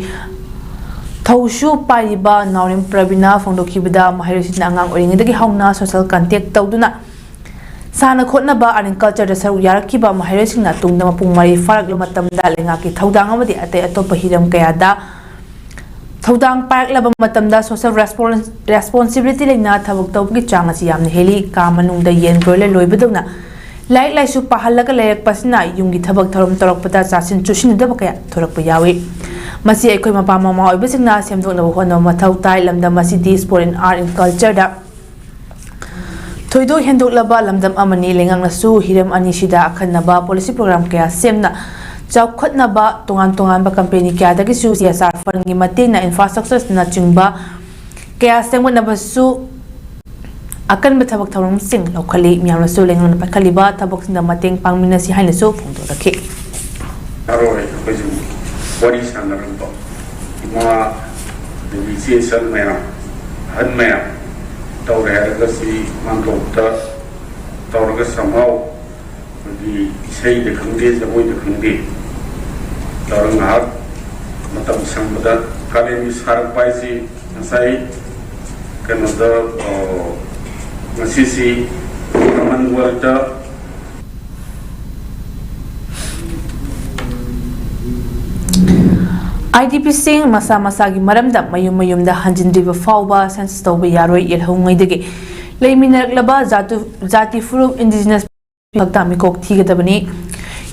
ꯊꯧꯁꯨ ꯄꯥꯏꯔꯤꯕ ꯅꯥꯎꯔꯦꯝ ꯄ꯭ꯔꯕꯤꯅ ꯐꯣꯡꯗꯣꯛꯈꯤꯕꯗ, ꯃꯍꯩꯔꯣꯏꯁꯤꯡꯅ ꯑꯉꯥꯡ ꯑꯣꯏꯔꯤꯉꯩꯗꯒꯤ ꯍꯧꯅ ꯁꯣꯁꯦꯜ ꯀꯟꯇꯦꯛ ꯇꯧꯗꯨꯅ ꯁꯥꯟꯅ ꯈꯣꯠꯅꯕ, ꯑꯥꯔꯠ ꯑꯦꯟ ꯀꯜꯆꯔꯗ ꯁꯔꯨꯛ ꯌꯥꯔꯛꯈꯤꯕ ꯃꯍꯩꯔꯣꯏꯁꯤꯡꯅ ꯇꯨꯡꯗ ꯃꯄꯨꯡ ꯃꯔꯩ ꯐꯥꯔꯛꯂꯕ ꯃꯇꯝꯗ ꯂꯩꯉꯥꯛꯀꯤ ꯊꯧꯗꯥꯡ ꯑꯃꯗꯤ ꯑꯇꯩ ꯑꯇꯣꯞꯄ ꯍꯤꯔꯝ ꯀꯌꯥꯗ ꯊꯧꯗꯥꯡ ꯄꯥꯏꯔꯛꯂꯕ ꯃꯇꯝꯗ social responsibility ꯂꯩꯅ ꯊꯕꯛ ꯇꯧꯕꯒꯤ ꯆꯥꯡ ꯑꯁꯤ ꯌꯥꯝꯅ ꯍꯦꯜꯂꯤ꯫ ꯀꯥ ꯃꯅꯨꯡꯗ ꯌꯦꯟ broiler ꯂꯣꯏꯕꯗꯧꯅ ꯂꯥꯏꯔꯤꯛ ꯂꯥꯏꯁꯨ ꯄꯥꯍꯜꯂꯒ ꯂꯩꯔꯛꯄꯁꯤꯅ ꯌꯨꯝꯒꯤ ꯊꯕꯛ ꯊꯧꯔꯝ ꯇꯧꯔꯛꯄꯗ ꯆꯥꯁꯤꯟ ꯆꯨꯁꯤꯟꯅꯗꯕ ꯀꯌꯥ ꯊꯣꯔꯛꯄ ꯌꯥꯎꯏ꯫ ꯃꯁꯤ ꯑꯩꯈꯣꯏ ꯃꯄꯥ ꯃꯃꯥ ꯑꯣꯏꯕꯁꯤꯡꯅ ꯁꯦꯝꯗꯣꯛꯅꯕ ꯍꯣꯠꯅꯕ ꯃꯊꯧ ꯇꯥꯏ꯫ ꯂꯝꯗꯝ ꯑꯁꯤꯗꯤ sport and art and cultureꯗ ꯊꯣꯏꯗꯣꯛ ꯍꯦꯟꯗꯣꯛꯂꯕ ꯂꯝꯗꯝ ꯑꯃꯅꯤ꯫ ꯂꯩꯉꯥꯛꯅꯁꯨ ꯍꯤꯔꯝ ꯑꯅꯤꯁꯤꯗ ꯑꯈꯟꯅꯕ policy program ꯀꯌꯥ ꯁꯦꯝꯅ ꯆꯥꯎꯈꯠꯅꯕ ꯇꯣꯉꯥꯟ ꯇꯣꯉꯥꯟꯕ company ꯀꯌꯥꯗꯒꯤꯁꯨ C S R fundꯒꯤ ꯃꯇꯦꯡꯅ infrastructureꯅꯆꯤꯡꯕ ꯀꯌꯥ ꯁꯦꯝꯒꯠꯅꯕꯁꯨ ꯑꯀꯟꯕ ꯊꯕꯛ ꯊꯧꯔꯝꯁꯤꯡ ꯂꯧꯈꯠꯂꯤ꯫ ꯃꯤꯌꯥꯝꯅꯁꯨ ꯂꯩꯉꯥꯛꯅ ꯄꯥꯏꯈꯠꯂꯤꯕ ꯊꯕꯛꯁꯤꯡꯗ ꯃꯇꯦꯡ ꯄꯥꯡꯃꯤꯟꯅꯁꯤ ꯍꯥꯏꯅꯁꯨ ꯐꯣꯡꯗꯣꯔꯛꯈꯤ꯫ ꯅꯍꯥꯔꯣꯜ ꯑꯩꯈꯣꯏꯁꯨ ꯋꯥꯔꯤ ꯁꯥꯟꯅꯔꯝꯕ ꯏꯃꯥ ꯑꯗꯒꯤ ꯏꯆꯦ ꯏꯆꯜ ꯃꯌꯥꯝ, ꯑꯍꯟ ꯃꯌꯥꯝ ꯇꯧꯔꯦ ꯍꯥꯏꯔꯒ ꯁꯤ ꯃꯥꯡꯒꯣꯜꯗ ꯇꯧꯔꯒ somehow ꯑꯩꯈꯣꯏꯒꯤ ꯏꯁꯩꯗ ꯈꯪꯗꯦ, ꯖꯒꯣꯏꯗ ꯈꯪꯗꯦ ꯇꯧꯔꯒ ꯉꯥꯏꯍꯥꯛ ꯃꯇꯝ ꯁꯪꯕꯗ ꯀꯥꯂꯦꯟꯒꯤ ꯁꯥꯔꯛꯄ ꯍꯥꯏꯁꯤ ꯉꯁꯥꯏ ꯀꯩꯅꯣꯗ, ꯑ, ꯉꯁꯤꯁꯤ ꯀꯃꯟꯋꯦꯜꯇ IDPꯁꯤꯡ ꯃꯁꯥ ꯃꯁꯥꯒꯤ ꯃꯔꯝꯗ ꯃꯌꯨꯝ ꯃꯌꯨꯝꯗ ꯍꯟꯖꯤꯟꯗ꯭ꯔꯤꯕ ꯐꯥꯎꯕ census ꯇꯧꯕ ꯌꯥꯔꯣꯏ꯫ ꯌꯦꯜꯍꯧꯉꯩꯗꯒꯤ ꯂꯩꯃꯤꯟꯅꯔꯛꯂꯕ ꯖꯥꯇꯨ-, ꯖꯥꯇꯤ ꯐꯨꯔꯨꯞ indigenous ꯈꯛꯇ ꯃꯤꯀꯣꯛ ꯊꯤꯒꯗꯕꯅꯤ꯫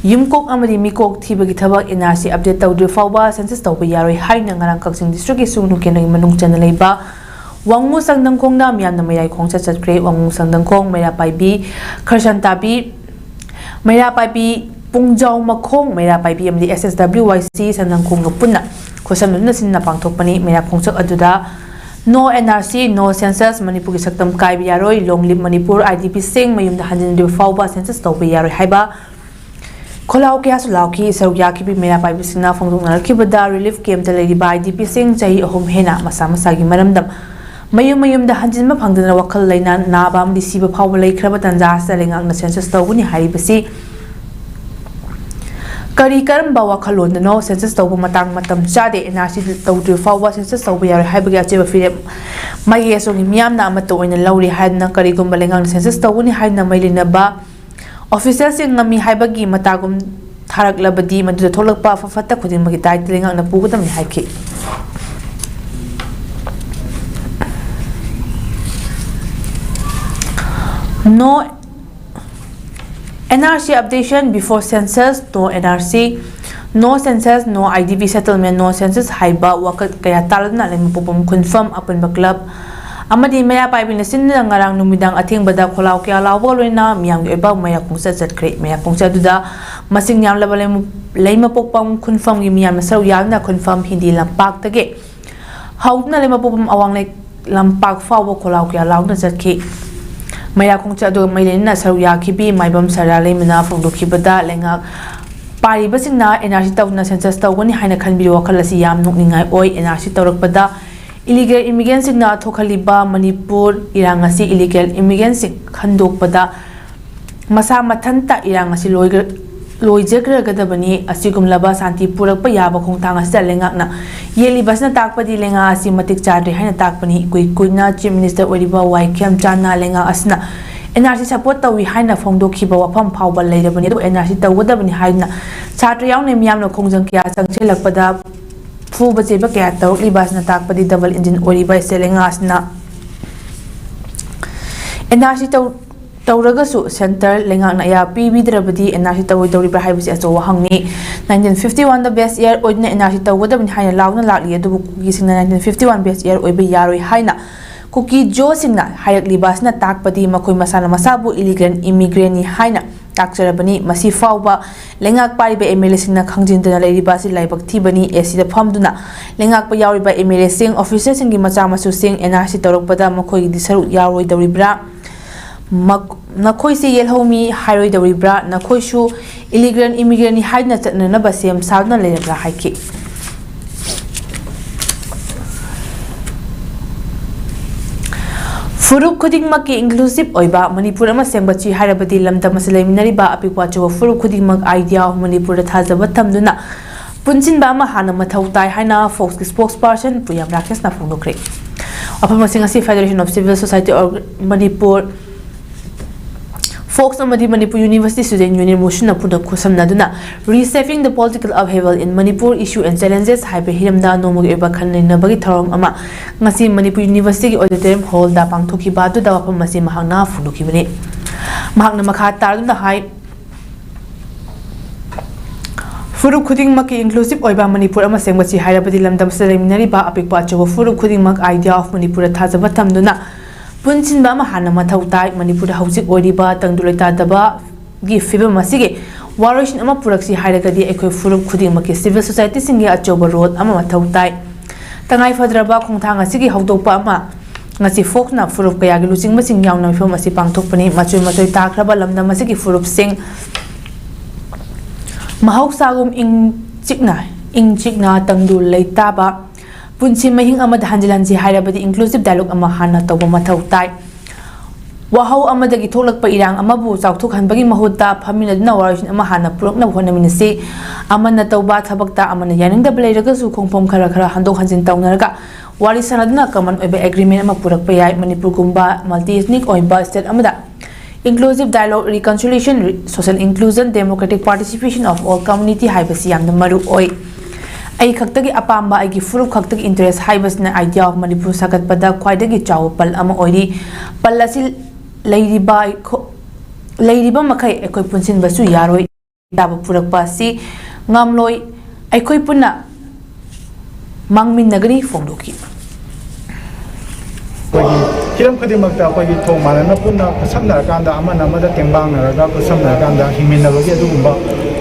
ꯌꯨꯝꯀꯣꯛ ꯑꯃꯗꯤ ꯃꯤꯀꯣꯛ ꯊꯤꯕꯒꯤ ꯊꯕꯛ NRC update ꯇꯧꯗ꯭ꯔꯤ ꯐꯥꯎꯕ census ꯇꯧꯕ ꯌꯥꯔꯣꯏ ꯍꯥꯏꯅ ꯉꯔꯥꯡ ꯀꯛꯆꯤꯡ districtꯀꯤ ꯁꯨꯒꯅꯨ ꯀꯦꯟꯗ꯭ꯔꯒꯤ ꯃꯅꯨꯡ ꯆꯟꯅ ꯂꯩꯕ ꯋꯥꯉꯨ ꯁꯪꯗꯪꯈꯣꯡꯗ ꯃꯤꯌꯥꯝꯅ ꯃꯌꯥꯏ ꯈꯣꯡꯆꯠ ꯆꯠꯈ꯭ꯔꯦ꯫ ꯋꯥꯉꯨ ꯁꯪꯗꯪꯈꯣꯡ, ꯃꯩꯔꯥ ꯄꯥꯏꯕꯤ, ꯈꯔꯁꯟ ꯇꯥꯕꯤ, ꯃꯩꯔꯥ ꯄꯥꯏꯕꯤ, ꯄꯨꯡꯖꯥꯎ ꯃꯈꯣꯡ, ꯃꯩꯔꯥ ꯄꯥꯏꯕꯤ ꯑꯃꯗꯤ SSWYC ꯁꯪꯗꯪꯈꯣꯡꯒ ꯄꯨꯟꯅ ꯈꯨꯠꯁꯝꯅꯗꯨꯅ ꯁꯤꯟꯅ ꯄꯥꯡꯊꯣꯛꯄꯅꯤ꯫ ꯃꯌꯥꯝ ꯈꯣꯡꯆꯠ ꯑꯗꯨꯗ "No NRC, no census, ꯃꯅꯤꯄꯨꯔꯒꯤ ꯁꯛꯇꯝ ꯀꯥꯏꯕ ꯌꯥꯔꯣꯏ", "Long live ꯃꯅꯤꯄꯨꯔ", "IDPꯁꯤꯡ ꯃꯌꯨꯝꯗ ꯍꯟꯖꯤꯟꯗ꯭ꯔꯤꯕ ꯐꯥꯎꯕ census ꯇꯧꯕ ꯌꯥꯔꯣꯏ" ꯍꯥꯏꯕ ꯈꯣꯜꯂꯥꯎ ꯀꯌꯥꯁꯨ ꯂꯥꯎꯈꯤ꯫ ꯁꯔꯨꯛ ꯌꯥꯈꯤꯕꯤ ꯃꯩꯔꯥ ꯄꯥꯏꯕꯤꯁꯤꯡꯅ ꯐꯣꯡꯗꯣꯛꯅꯔꯛꯈꯤꯕꯗ, relief campꯇ ꯂꯩꯔꯤꯕ IDPꯁꯤꯡ ꯆꯍꯤ ꯑꯍꯨꯝ ꯍꯦꯟꯅ ꯃꯁꯥ ꯃꯁꯥꯒꯤ ꯃꯔꯝꯗꯝ ꯃꯌꯨꯝ ꯃꯌꯨꯝꯗ ꯍꯟꯖꯤꯟꯕ ꯐꯪꯗꯅ ꯋꯥꯈꯜ ꯂꯩꯅꯥ ꯅꯥꯕ ꯑꯃꯗꯤ ꯁꯤꯕ ꯐꯥꯎꯕ ꯂꯩꯈ꯭ꯔꯕ ꯇꯥꯟꯖꯥ ꯑꯁꯤꯗ ꯂꯩꯉꯥꯛꯅ census ꯇꯧꯒꯅꯤ ꯍꯥꯏꯔꯤꯕꯁꯤ ꯀꯔꯤ ꯀꯔꯝꯕ ꯋꯥꯈꯜꯂꯣꯟꯗꯅꯣ? Census ꯇꯧꯕ ꯃꯇꯥꯡ ꯃꯇꯝ ꯆꯥꯗꯦ, NRC ꯇꯧꯗ꯭ꯔꯤ ꯐꯥꯎꯕ census ꯇꯧꯕ ꯌꯥꯔꯣꯏ ꯍꯥꯏꯕꯒꯤ ꯑꯆꯦꯕ ꯐꯤꯔꯦꯞ ꯃꯥꯏꯀꯩ ꯑꯁꯣꯝꯒꯤ ꯃꯤꯌꯥꯝꯅ ꯑꯃꯠꯇ ꯑꯣꯏꯅ ꯂꯧꯔꯤ ꯍꯥꯏꯗꯨꯅ ꯀꯔꯤꯒꯨꯝꯕ ꯂꯩꯉꯥꯛꯅ census ꯇꯧꯒꯅꯤ ꯍꯥꯏꯗꯨꯅ ꯃꯩ ꯂꯩꯅꯕ officialꯁꯤꯡ ꯉꯝꯃꯤ ꯍꯥꯏꯕꯒꯤ ꯃꯇꯥꯒꯨꯝ ꯊꯥꯔꯛꯂꯕꯗꯤ ꯃꯗꯨꯗ ꯊꯣꯛꯂꯛꯄ ꯑꯐ ꯐꯠꯇ ꯈꯨꯗꯤꯡꯃꯛꯀꯤ ꯗꯥꯏꯇ ꯂꯩꯉꯥꯛꯅ ꯄꯨꯒꯗꯕꯅꯤ ꯍꯥꯏꯈꯤ꯫ No NRC updation before census, no NRC, no census, no IDP settlement, no census ꯍꯥꯏꯕ ꯋꯥꯀꯠ ꯀꯌꯥ ꯇꯥꯂꯗꯨꯅ ꯂꯩꯃꯄꯣꯛꯄꯝ ꯈꯨꯟꯐꯝ ꯑꯄꯨꯟꯕ club ꯑꯃꯗꯤ ꯃꯩꯔꯥ ꯄꯥꯏꯕꯤꯅ ꯁꯤꯟꯗꯨꯅ ꯉꯔꯥꯡ ꯅꯨꯃꯤꯗꯥꯡ ꯑꯊꯦꯡꯕꯗ ꯈꯣꯜꯂꯥꯎ ꯀꯌꯥ ꯂꯥꯎꯕꯒ ꯂꯣꯏꯅꯅ ꯃꯤꯌꯥꯝꯒꯤ ꯑꯣꯏꯕ ꯃꯩꯔꯥ ꯈꯣꯡꯆꯠ ꯆꯠꯈ꯭ꯔꯦ꯫ ꯃꯩꯔꯥ ꯈꯣꯡꯆꯠ ꯑꯗꯨꯗ ꯃꯁꯤꯡ ꯌꯥꯝꯂꯕ ꯂꯩꯃ-, ꯂꯩꯃꯄꯣꯛꯄꯝ ꯈꯨꯟꯐꯝꯒꯤ ꯃꯤꯌꯥꯝꯅ ꯁꯔꯨꯛ ꯌꯥꯗꯨꯅ ꯈꯨꯟꯐꯝ ꯍꯤꯟꯗꯤ ꯂꯝꯄꯥꯛꯇꯒꯤ ꯍꯧꯗꯨꯅ ꯂꯩꯃꯄꯣꯛꯄꯝ ꯑꯋꯥꯡ ꯂꯩ-, ꯂꯝꯄꯥꯛ ꯐꯥꯎꯕ ꯈꯣꯜꯂꯥꯎ ꯀꯌꯥ ꯂꯥꯎꯅ ꯆꯠꯈꯤ꯫ ꯃꯩꯔꯥ ꯈꯣꯡꯆꯠ ꯑꯗꯨꯒ ꯃꯔꯤ ꯂꯩꯅꯅ ꯁꯔꯨꯛ ꯌꯥꯈꯤꯕꯤ ꯃꯥꯏꯕꯝ ꯁꯔꯥ ꯂꯩꯃꯅ ꯐꯣꯡꯗꯣꯛꯈꯤꯕꯗ, ꯂꯩꯉꯥꯛ ꯄꯥꯏꯔꯤꯕꯁꯤꯡꯅ NRC ꯇꯧꯗꯨꯅ census ꯇꯧꯒꯅꯤ ꯍꯥꯏꯅ ꯈꯟꯕꯤꯕ ꯋꯥꯈꯜ ꯑꯁꯤ ꯌꯥꯝ ꯅꯣꯛꯅꯤꯡꯉꯥꯏ ꯑꯣꯏ꯫ NRC ꯇꯧꯔꯛꯄꯗ illegal immigrantꯁꯤꯡꯅ ꯊꯣꯛꯍꯜꯂꯤꯕ ꯃꯅꯤꯄꯨꯔ ꯏꯔꯥꯡ ꯑꯁꯤ illegal immigrantꯁꯤꯡ ꯈꯟꯗꯣꯛꯄꯗ ꯃꯁꯥ ꯃꯊꯟꯇ ꯏꯔꯥꯡ ꯑꯁꯤ ꯂꯣꯏꯒ-, ꯂꯣꯏꯖꯈ꯭ꯔꯒꯗꯕꯅꯤ꯫ ꯑꯁꯤꯒꯨꯝꯂꯕ ꯁꯥꯟꯇꯤ ꯄꯨꯔꯛꯄ ꯌꯥꯕ ꯈꯣꯡꯊꯥꯡ ꯑꯁꯤꯗ ꯂꯩꯉꯥꯛꯅ ꯌꯦꯠꯂꯤꯕ ꯑꯁꯤꯅ ꯇꯥꯛꯄꯗꯤ ꯂꯩꯉꯥꯛ ꯑꯁꯤ ꯃꯇꯤꯛ ꯆꯥꯗ꯭ꯔꯦ ꯍꯥꯏꯅ ꯇꯥꯛꯄꯅꯤ꯫ ꯏꯀꯨꯏ ꯀꯨꯏꯅ Chief Minister ꯑꯣꯏꯔꯤꯕ ꯋꯥꯏ ꯈꯦꯝꯆꯥꯟꯅ ꯂꯩꯉꯥꯛ ꯑꯁꯤꯅ NRC support ꯇꯧꯏ ꯍꯥꯏꯅ ꯐꯣꯡꯗꯣꯛꯈꯤꯕ ꯋꯥꯐꯝ ꯐꯥꯎꯕ ꯂꯩꯔꯕꯅꯤ꯫ ꯑꯗꯨꯕꯨ NRC ꯇꯧꯒꯗꯕꯅꯤ ꯍꯥꯏꯗꯨꯅ ꯁꯥꯇ꯭ꯔ ꯌꯥꯎꯅ ꯃꯤꯌꯥꯝꯅ ꯈꯣꯡꯖꯪ ꯀꯌꯥ ꯆꯪꯁꯤꯜꯂꯛꯄꯗ ꯐꯨꯕ ꯆꯩꯕ ꯀꯌꯥ ꯇꯧꯔꯛꯂꯤꯕ ꯑꯁꯤꯅ ꯇꯥꯛꯄꯗꯤ double engine ꯑꯣꯏꯔꯤꯕ state ꯂꯩꯉꯥꯛ ꯑꯁꯤꯅ NRC ꯇꯧ-, ꯇꯧꯔꯒꯁꯨ centre ꯂꯩꯉꯥꯛꯅ ꯑꯌꯥ ꯄꯤꯕꯤꯗ꯭ꯔꯕꯗꯤ NRC ꯇꯧꯔꯣꯏꯗꯧꯔꯤꯕ꯭ꯔꯥ ꯍꯥꯏꯕꯁꯤ ꯑꯆꯧꯕ ꯍꯪꯅꯤ꯫ Nineteen fifty one ꯗ base year ꯑꯣꯏꯗꯨꯅ NRC ꯇꯧꯒꯗꯕꯅꯤ ꯍꯥꯏꯅ ꯂꯥꯎꯅ ꯂꯥꯛꯂꯤ, ꯑꯗꯨꯕꯨ ꯀꯨꯀꯤꯁꯤꯡꯅ nineteen fifty one base year ꯑꯣꯏꯕ ꯌꯥꯔꯣꯏ ꯍꯥꯏꯅ ꯀꯨꯀꯤ ꯖꯣꯁꯤꯡꯅ ꯍꯥꯏꯔꯛꯂꯤꯕ ꯑꯁꯤꯅ ꯇꯥꯛꯄꯗꯤ ꯃꯈꯣꯏ ꯃꯁꯥꯅ ꯃꯁꯥꯕꯨ illegal immigrantꯅꯤ ꯍꯥꯏꯅ ꯇꯥꯛꯆꯔꯕꯅꯤ꯫ ꯃꯁꯤ ꯐꯥꯎꯕ ꯂꯩꯉꯥꯛ ꯄꯥꯏꯔꯤꯕ MLAꯁꯤꯡꯅ ꯈꯪꯖꯤꯟꯗꯅ ꯂꯩꯔꯤꯕ ꯑꯁꯤ ꯂꯥꯏꯕꯛ ꯊꯤꯕꯅꯤ꯫ ACꯗ ꯐꯝꯗꯨꯅ ꯂꯩꯉꯥꯛꯄ ꯌꯥꯎꯔꯤꯕ MLAꯁꯤꯡ, officerꯁꯤꯡꯒꯤ ꯃꯆꯥ ꯃꯁꯨꯁꯤꯡ NRC ꯇꯧꯔꯛꯄꯗ ꯃꯈꯣꯏꯒꯤꯗꯤ ꯁꯔꯨꯛ ꯌꯥꯔꯣꯏꯗꯧꯔꯤꯕ꯭ꯔꯥ? ꯃꯛ-, ꯅꯈꯣꯏꯁꯦ ꯌꯦꯜꯍꯧꯃꯤ ꯍꯥꯏꯔꯣꯏꯗꯧꯔꯤꯕ꯭ꯔꯥ? ꯅꯈꯣꯏꯁꯨ illegal immigrantꯅꯤ ꯍꯥꯏꯗꯨꯅ ꯆꯠꯅꯅꯕ ꯁꯦꯝ ꯁꯥꯗꯨꯅ ꯂꯩꯔꯕ꯭ꯔꯥ ꯍꯥꯏꯈꯤ꯫ ꯐꯨꯔꯨꯞ ꯈꯨꯗꯤꯡꯃꯛꯀꯤ inclusive ꯑꯣꯏꯕ ꯃꯅꯤꯄꯨꯔ ꯑꯃ ꯁꯦꯝꯒꯠꯁꯤ ꯍꯥꯏꯔꯕꯗꯤ ꯂꯝꯗꯝ ꯑꯁꯤꯗ ꯂꯩꯃꯤꯟꯅꯔꯤꯕ ꯑꯄꯤꯛꯄ ꯑꯆꯧꯕ ꯐꯨꯔꯨꯞ ꯈꯨꯗꯤꯡꯃꯛ idea of ꯃꯅꯤꯄꯨꯔꯗ ꯊꯥꯖꯕ ꯊꯝꯗꯨꯅ ꯄꯨꯟꯁꯤꯟꯕ ꯑꯃ ꯍꯥꯟꯅ ꯃꯊꯧ ꯇꯥꯏ ꯍꯥꯏꯅ ꯐꯣꯛꯁꯀꯤ spokesperson ꯄꯨꯌꯥꯝ ꯔꯥꯀꯦꯁꯅ ꯐꯣꯡꯗꯣꯛꯈ꯭ꯔꯦ꯫ ꯋꯥꯐꯝ ꯑꯁꯤ ꯉꯁꯤ Federation of Civil Society of Manipur, fox ꯑꯃꯗꯤ ꯃꯅꯤꯄꯨꯔ ꯌꯨꯅꯤꯚꯔꯁꯤꯇꯤ ꯁ꯭ꯇꯨꯗꯦꯟꯠ ꯌꯨꯅꯤꯌꯟ ꯃꯣꯁꯨꯅ ꯄꯨꯟꯅ ꯈꯨꯠꯁꯝꯅꯗꯨꯅ Reshaping the Political Upheaval in Manipur: Issue and Challenges ꯍꯥꯏꯕ ꯍꯤꯔꯝꯗ ꯅꯣꯡꯃꯒꯤ ꯑꯣꯏꯕ ꯈꯟꯅ ꯅꯩꯅꯕꯒꯤ ꯊꯧꯔꯝ ꯑꯃ ꯉꯁꯤ ꯃꯅꯤꯄꯨꯔ ꯌꯨꯅꯤꯚꯔꯁꯤꯇꯤꯒꯤ ꯑꯣꯗꯤꯇꯣꯔꯤꯌꯝ ꯍꯣꯜꯗ ꯄꯥꯡꯊꯣꯛꯈꯤꯕ ꯑꯗꯨꯗ ꯋꯥꯐꯝ ꯑꯁꯤ ꯃꯍꯥꯛꯅ ꯐꯣꯡꯗꯣꯛꯈꯤꯕꯅꯤ꯫ ꯃꯍꯥꯛꯅ ꯃꯈꯥ ꯇꯥꯗꯨꯅ ꯍꯥꯏ, ꯐꯨꯔꯨꯞ ꯈꯨꯗꯤꯡꯃꯛꯀꯤ ꯏꯟꯀ꯭ꯂꯨꯁꯤꯚ ꯑꯣꯏꯕ ꯃꯅꯤꯄꯨꯔ ꯑꯃ ꯁꯦꯝꯒꯠꯁꯤ ꯍꯥꯏꯔꯕꯗꯤ ꯂꯝꯗꯝ ꯑꯁꯤꯗ ꯂꯩꯃꯤꯟꯅꯔꯤꯕ ꯑꯄꯤꯛꯄ ꯑꯆꯧꯕ ꯐꯨꯔꯨꯞ ꯈꯨꯗꯤꯡꯃꯛ Idea of ꯃꯅꯤꯄꯨꯔꯗ ꯊꯥꯖꯕ ꯊꯝꯗꯨꯅ ꯄꯨꯟꯁꯤꯟꯕ ꯑꯃ ꯍꯥꯟꯅ ꯃꯊꯧ ꯇꯥꯏ꯫ ꯃꯅꯤꯄꯨꯔꯗ ꯍꯧꯖꯤꯛ ꯑꯣꯏꯔꯤꯕ ꯇꯪꯗꯨ ꯂꯩꯇꯥꯗꯕꯒꯤ ꯐꯤꯕꯝ ꯑꯁꯤꯒꯤ ꯋꯥꯔꯣꯏꯁꯤꯟ ꯑꯃ ꯄꯨꯔꯛꯁꯤ ꯍꯥꯏꯔꯒꯗꯤ ꯑꯩꯈꯣꯏ ꯐꯨꯔꯨꯞ ꯈꯨꯗꯤꯡꯃꯛꯀꯤ ꯁꯤꯚꯤꯜ ꯁꯣꯁꯥꯏꯇꯤꯁꯤꯡꯒꯤ ꯑꯆꯧꯕ ꯔꯣꯜ ꯑꯃ ꯃꯊꯧ ꯇꯥꯏ꯫ ꯇꯉꯥꯏꯐꯗ꯭ꯔꯕ ꯈꯣꯡꯊꯥꯡ ꯑꯁꯤꯒꯤ ꯍꯧꯗꯣꯛꯄ ꯑꯃ ꯉꯁꯤ ꯐꯣꯛꯁꯅ ꯐꯨꯔꯨꯞ ꯀꯌꯥꯒꯤ ꯂꯨꯆꯤꯡꯕꯁꯤꯡ ꯌꯥꯎꯅ ꯃꯤꯐꯝ ꯑꯁꯤ ꯄꯥꯡꯊꯣꯛꯄꯅꯤ꯫ ꯃꯆꯣꯏ ꯃꯆꯣꯏ ꯇꯥꯈ꯭ꯔꯕ ꯂꯝꯗꯝ ꯑꯁꯤꯒꯤ ꯐꯨꯔꯨꯞꯁꯤꯡ ꯃꯍꯧꯁꯥꯒꯨꯝ ꯏꯪ ꯆꯤꯛꯅ, ꯏꯪ ꯆꯤꯛꯅ ꯇꯪꯗꯨ ꯂꯩꯇꯥꯕ ꯄꯨꯟꯁꯤ ꯃꯍꯤꯡ ꯑꯃꯗ ꯍꯟꯖꯤꯜꯍꯟꯁꯤ ꯍꯥꯏꯔꯕꯗꯤ ꯏꯟꯀ꯭ꯂꯨꯁꯤꯚ ꯗꯥꯏꯂꯣꯒ ꯑꯃ ꯍꯥꯟꯅ ꯇꯧꯕ ꯃꯊꯧ ꯇꯥꯏ꯫ ꯋꯥꯍꯧ ꯑꯃꯗꯒꯤ ꯊꯣꯛꯂꯛꯄ ꯏꯔꯥꯡ ꯑꯃꯕꯨ ꯆꯥꯎꯊꯣꯛꯍꯟꯕꯒꯤ ꯃꯍꯨꯠꯇ ꯐꯝꯃꯤꯟꯅꯗꯨꯅ ꯋꯥꯔꯣꯏꯁꯤꯟ ꯑꯃ ꯍꯥꯟꯅ ꯄꯨꯔꯛꯅꯕ ꯍꯣꯠꯅꯃꯤꯟꯅꯁꯤ꯫ ꯑꯃꯅ ꯇꯧꯕ ꯊꯕꯛꯇ ꯑꯃꯅ ꯌꯥꯅꯤꯡꯗꯕ ꯂꯩꯔꯒꯁꯨ ꯈꯣꯡꯐꯝ ꯈꯔ ꯈꯔ ꯍꯟꯗꯣꯛ ꯍꯟꯖꯤꯟ ꯇꯧꯅꯔꯒ ꯋꯥꯔꯤ ꯁꯥꯟꯅꯗꯨꯅ ꯀꯃꯟ ꯑꯣꯏꯕ ꯑꯦꯒ꯭ꯔꯤꯃꯦꯟ ꯑꯃ ꯄꯨꯔꯛꯄ ꯌꯥꯏ꯫ ꯃꯅꯤꯄꯨꯔꯒꯨꯝꯕ ꯃꯜꯇꯤ ꯏꯊꯅꯤꯛ ꯑꯣꯏꯕ ꯁ꯭ꯇꯦꯠ ꯑꯃꯗ inclusive dialogue, reconciliation, social inclusion, democratic participation of all community ꯍꯥꯏꯕꯁꯤ ꯌꯥꯝꯅ ꯃꯔꯨ ꯑꯣꯏ꯫ ꯑꯩ ꯈꯛꯇꯒꯤ ꯑꯄꯥꯝꯕ, ꯑꯩꯒꯤ ꯐꯨꯔꯨꯞ ꯈꯛꯇꯒꯤ ꯏꯟꯇꯔꯦꯁ ꯍꯥꯏꯕꯁꯤꯅ Idea of ꯃꯅꯤꯄꯨꯔ ꯁꯥꯒꯠꯄꯗ ꯈ꯭ꯋꯥꯏꯗꯒꯤ ꯆꯥꯎꯕ ꯄꯜ ꯑꯃ ꯑꯣꯏꯔꯤ꯫ ꯄꯜ ꯑꯁꯤ ꯂꯩꯔꯤꯕ ꯑꯩꯈꯣ-, ꯂꯩꯔꯤꯕ ꯃꯈꯩ ꯑꯩꯈꯣꯏ ꯄꯨꯟꯁꯤꯟꯕꯁꯨ ꯌꯥꯔꯣꯏ꯫ ꯇꯥꯕ ꯄꯨꯔꯛꯄ ꯑꯁꯤ ꯉꯝꯂꯣꯏ꯫ ꯑꯩꯈꯣꯏ ꯄꯨꯟꯅ ꯃꯥꯡꯃꯤꯟꯅꯒꯅꯤ ꯐꯣꯡꯗꯣꯛꯈꯤ꯫ ꯑꯩꯈꯣꯏꯒꯤ ꯍꯤꯔꯝ ꯈꯨꯗꯤꯡꯃꯛꯇ ꯑꯩꯈꯣꯏꯒꯤ ꯊꯣꯡ ꯃꯥꯟꯅꯅ ꯄꯨꯟꯅ ꯈꯨꯠꯁꯝꯅꯔꯀꯥꯟꯗ, ꯑꯃꯅ ꯑꯃꯗ ꯇꯦꯡꯕꯥꯡꯅꯔꯒ ꯈꯨꯠꯁꯝꯅꯔꯀꯥꯟꯗ ꯍꯤꯡꯃꯤꯟꯅꯕꯒꯤ ꯑꯗꯨꯒꯨꯝꯕ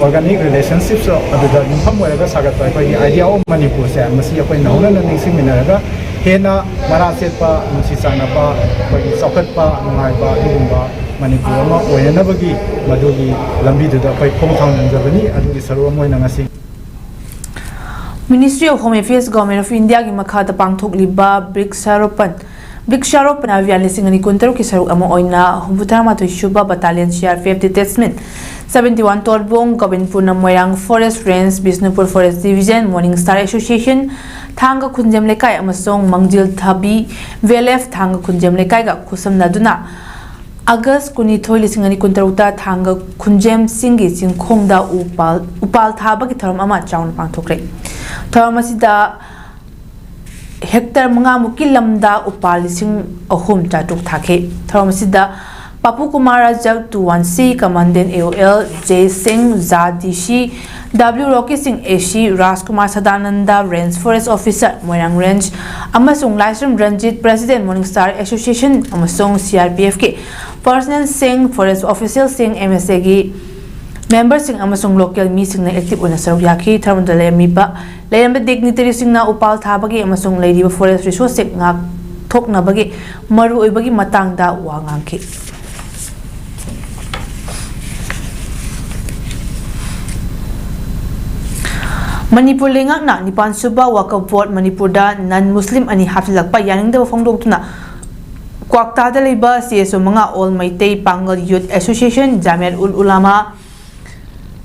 organic relationships ꯑꯗꯨꯗ ꯌꯨꯝꯐꯝ ꯑꯣꯏꯔꯒ ꯁꯥꯒꯠꯄ ꯑꯩꯈꯣꯏꯒꯤ Idea of ꯃꯅꯤꯄꯨꯔꯁꯦ, ꯃꯁꯤ ꯑꯩꯈꯣꯏ ꯅꯧꯍꯧꯅꯅ ꯅꯤꯡꯁꯤꯡꯃꯤꯟꯅꯔꯒ ꯍꯦꯟꯅ ꯃꯔꯥ ꯁꯦꯠꯄ, ꯅꯨꯡꯁꯤ ꯆꯥꯟꯅꯕ, ꯑꯩꯈꯣꯏꯒꯤ ꯆꯥꯎꯈꯠꯄ, ꯅꯨꯡꯉꯥꯏꯕ ꯑꯗꯨꯒꯨꯝꯕ ꯃꯅꯤꯄꯨꯔ ꯑꯃ ꯑꯣꯏꯅꯅꯕꯒꯤ ꯃꯗꯨꯒꯤ ꯂꯝꯕꯤꯗꯨꯗ ꯑꯩꯈꯣꯏ ꯈꯣꯡꯊꯥꯡ ꯅꯝꯖꯕꯅꯤ꯫ ꯑꯗꯨꯒꯤ ꯁꯔꯨꯛ ꯑꯃ ꯑꯣꯏꯅ ꯉꯁꯤ Ministry of Home Affairs, Government of India ꯒꯤ ꯃꯈꯥꯗ ꯄꯥꯡꯊꯣꯛꯂꯤꯕ ꯕ꯭ꯔꯤꯛꯁꯥꯔꯣꯄꯟ, ꯕ꯭ꯔꯤꯛꯁꯥꯔꯣꯄꯟ ꯑꯚꯤꯌꯥꯟ ꯂꯤꯁꯤꯡ ꯑꯅꯤ ꯀꯨꯟꯇꯔꯨꯛꯀꯤ ꯁꯔꯨꯛ ꯑꯃ ꯑꯣꯏꯅ ꯍꯨꯝꯐꯨꯇꯔꯥꯃꯥꯊꯣꯏ ꯁꯨꯕ Battalion C R P F Detachment seventy one ꯇꯣꯔꯕꯣꯡ, ꯒꯣꯕꯤꯟꯄꯨꯔꯅ ꯃꯣꯏꯔꯥꯡ Forest Range, Bishnupur Forest Division, Morning Star Association, ꯊꯥꯡꯒ ꯈꯨꯟꯖꯦꯝ ꯂꯩꯀꯥꯏ ꯑꯃꯁꯨꯡ ꯃꯥꯡꯖꯤꯜ ꯊꯥꯕꯤ V L F ꯊꯥꯡꯒ ꯈꯨꯟꯖꯦꯝ ꯂꯩꯀꯥꯏꯒ ꯈꯨꯠꯁꯝꯅꯗꯨꯅ ꯑꯥꯒꯁ ꯀꯨꯟꯅꯤꯊꯣꯏ, ꯂꯤꯁꯤꯡ ꯑꯅꯤ ꯀꯨꯟꯇꯔꯨꯛꯇ ꯊꯥꯡꯒ ꯈꯨꯟꯖꯦꯝ ꯆꯤꯡꯒꯤ ꯆꯤꯡꯈꯣꯡꯗ ꯎꯄꯥꯜ, ꯎꯄꯥꯜ ꯊꯥꯕꯒꯤ ꯊꯧꯔꯝ ꯑꯃ ꯆꯥꯎꯅ ꯄꯥꯡꯊꯣꯛꯈ꯭ꯔꯦ꯫ ꯊꯧꯔꯝ ꯑꯁꯤꯗ ꯍꯦꯛꯇꯔ ꯃꯉꯥꯃꯨꯛꯀꯤ ꯂꯝꯗ ꯎꯄꯥꯜ ꯂꯤꯁꯤꯡ ꯑꯍꯨꯝ ꯆꯥꯇ꯭ꯔꯨꯛ ꯊꯥꯈꯤ꯫ ꯊꯧꯔꯝ ꯑꯁꯤꯗ ꯄꯥꯄꯨ ꯀꯨꯃꯥꯔ ꯔꯥꯖꯛ, ꯇꯨ ꯋꯥꯟ ꯁꯤ ꯀꯃꯥꯟꯗꯦꯟ ꯑꯦ ꯑꯣ ꯑꯦꯜ, ꯖꯦ ꯁꯤꯡ, ꯖꯥ ꯗꯤ ꯁꯤ, W ꯔꯣꯀꯤ Singh, A C, Rajkumar Sadananda, range forest officer, Moirang range, ꯑꯃꯁꯨꯡ Laishram Ranjit, president, morning star association ꯑꯃꯁꯨꯡ ꯁꯤ ꯑꯥꯔ ꯄꯤ ꯑꯦꯐꯀꯤ ꯄꯔꯁꯅꯦꯜꯁꯤꯡ, ꯐꯣꯔꯦꯁ ꯑꯣꯐꯤꯁꯤꯌꯦꯜꯁꯤꯡ, ꯑꯦꯝ ꯑꯦꯁ ꯑꯦꯒꯤ ꯃꯦꯝꯕꯔꯁꯤꯡ ꯑꯃꯁꯨꯡ ꯂꯣꯀꯦꯜ ꯃꯤꯁꯤꯡꯅ ꯑꯦꯛꯇꯤꯚ ꯑꯣꯏꯅ ꯁꯔꯨꯛ ꯌꯥꯈꯤ꯫ ꯊꯧꯔꯝꯗ ꯂꯩꯔꯝꯃꯤꯕ, ꯂꯩꯔꯝꯕ ꯗꯤꯒꯅꯤꯇꯔꯤꯁꯤꯡꯅ ꯎꯄꯥꯜ ꯊꯥꯕꯒꯤ ꯑꯃꯁꯨꯡ ꯂꯩꯔꯤꯕ ꯐꯣꯔꯦꯁ ꯔꯤꯁꯣꯔꯁꯁꯤꯡ ꯉꯥꯛꯊꯣꯛꯅꯕꯒꯤ ꯃꯔꯨꯑꯣꯏꯕꯒꯤ ꯃꯇꯥꯡꯗ ꯋꯥ ꯉꯥꯡꯈꯤ꯫ ꯃꯅꯤꯄꯨꯔ ꯂꯩꯉꯥꯛꯅ ꯅꯤꯄꯥꯟ ꯁꯨꯕ ꯋꯥꯀꯐ ꯕꯣꯔꯗ ꯃꯅꯤꯄꯨꯔꯗ ꯅꯟ ꯃꯨꯁꯂꯤꯝ ꯑꯅꯤ ꯍꯥꯞꯆꯤꯜꯂꯛꯄ ꯌꯥꯅꯤꯡꯗꯕ ꯐꯣꯡꯗꯣꯛꯇꯨꯅ ꯀ꯭ꯋꯥꯛꯇꯥꯗ ꯂꯩꯕ ꯁꯤ ꯑꯦꯁ ꯑꯣ ꯃꯉꯥ, ꯑꯣꯜ ꯃꯩꯇꯩ ꯄꯥꯡꯒꯜ ꯌꯨꯠ ꯑꯦꯁꯣꯁꯤꯌꯦꯁꯟ, ꯖꯥꯃꯤꯌꯠ ꯎꯜ ꯎꯂꯥꯃꯥ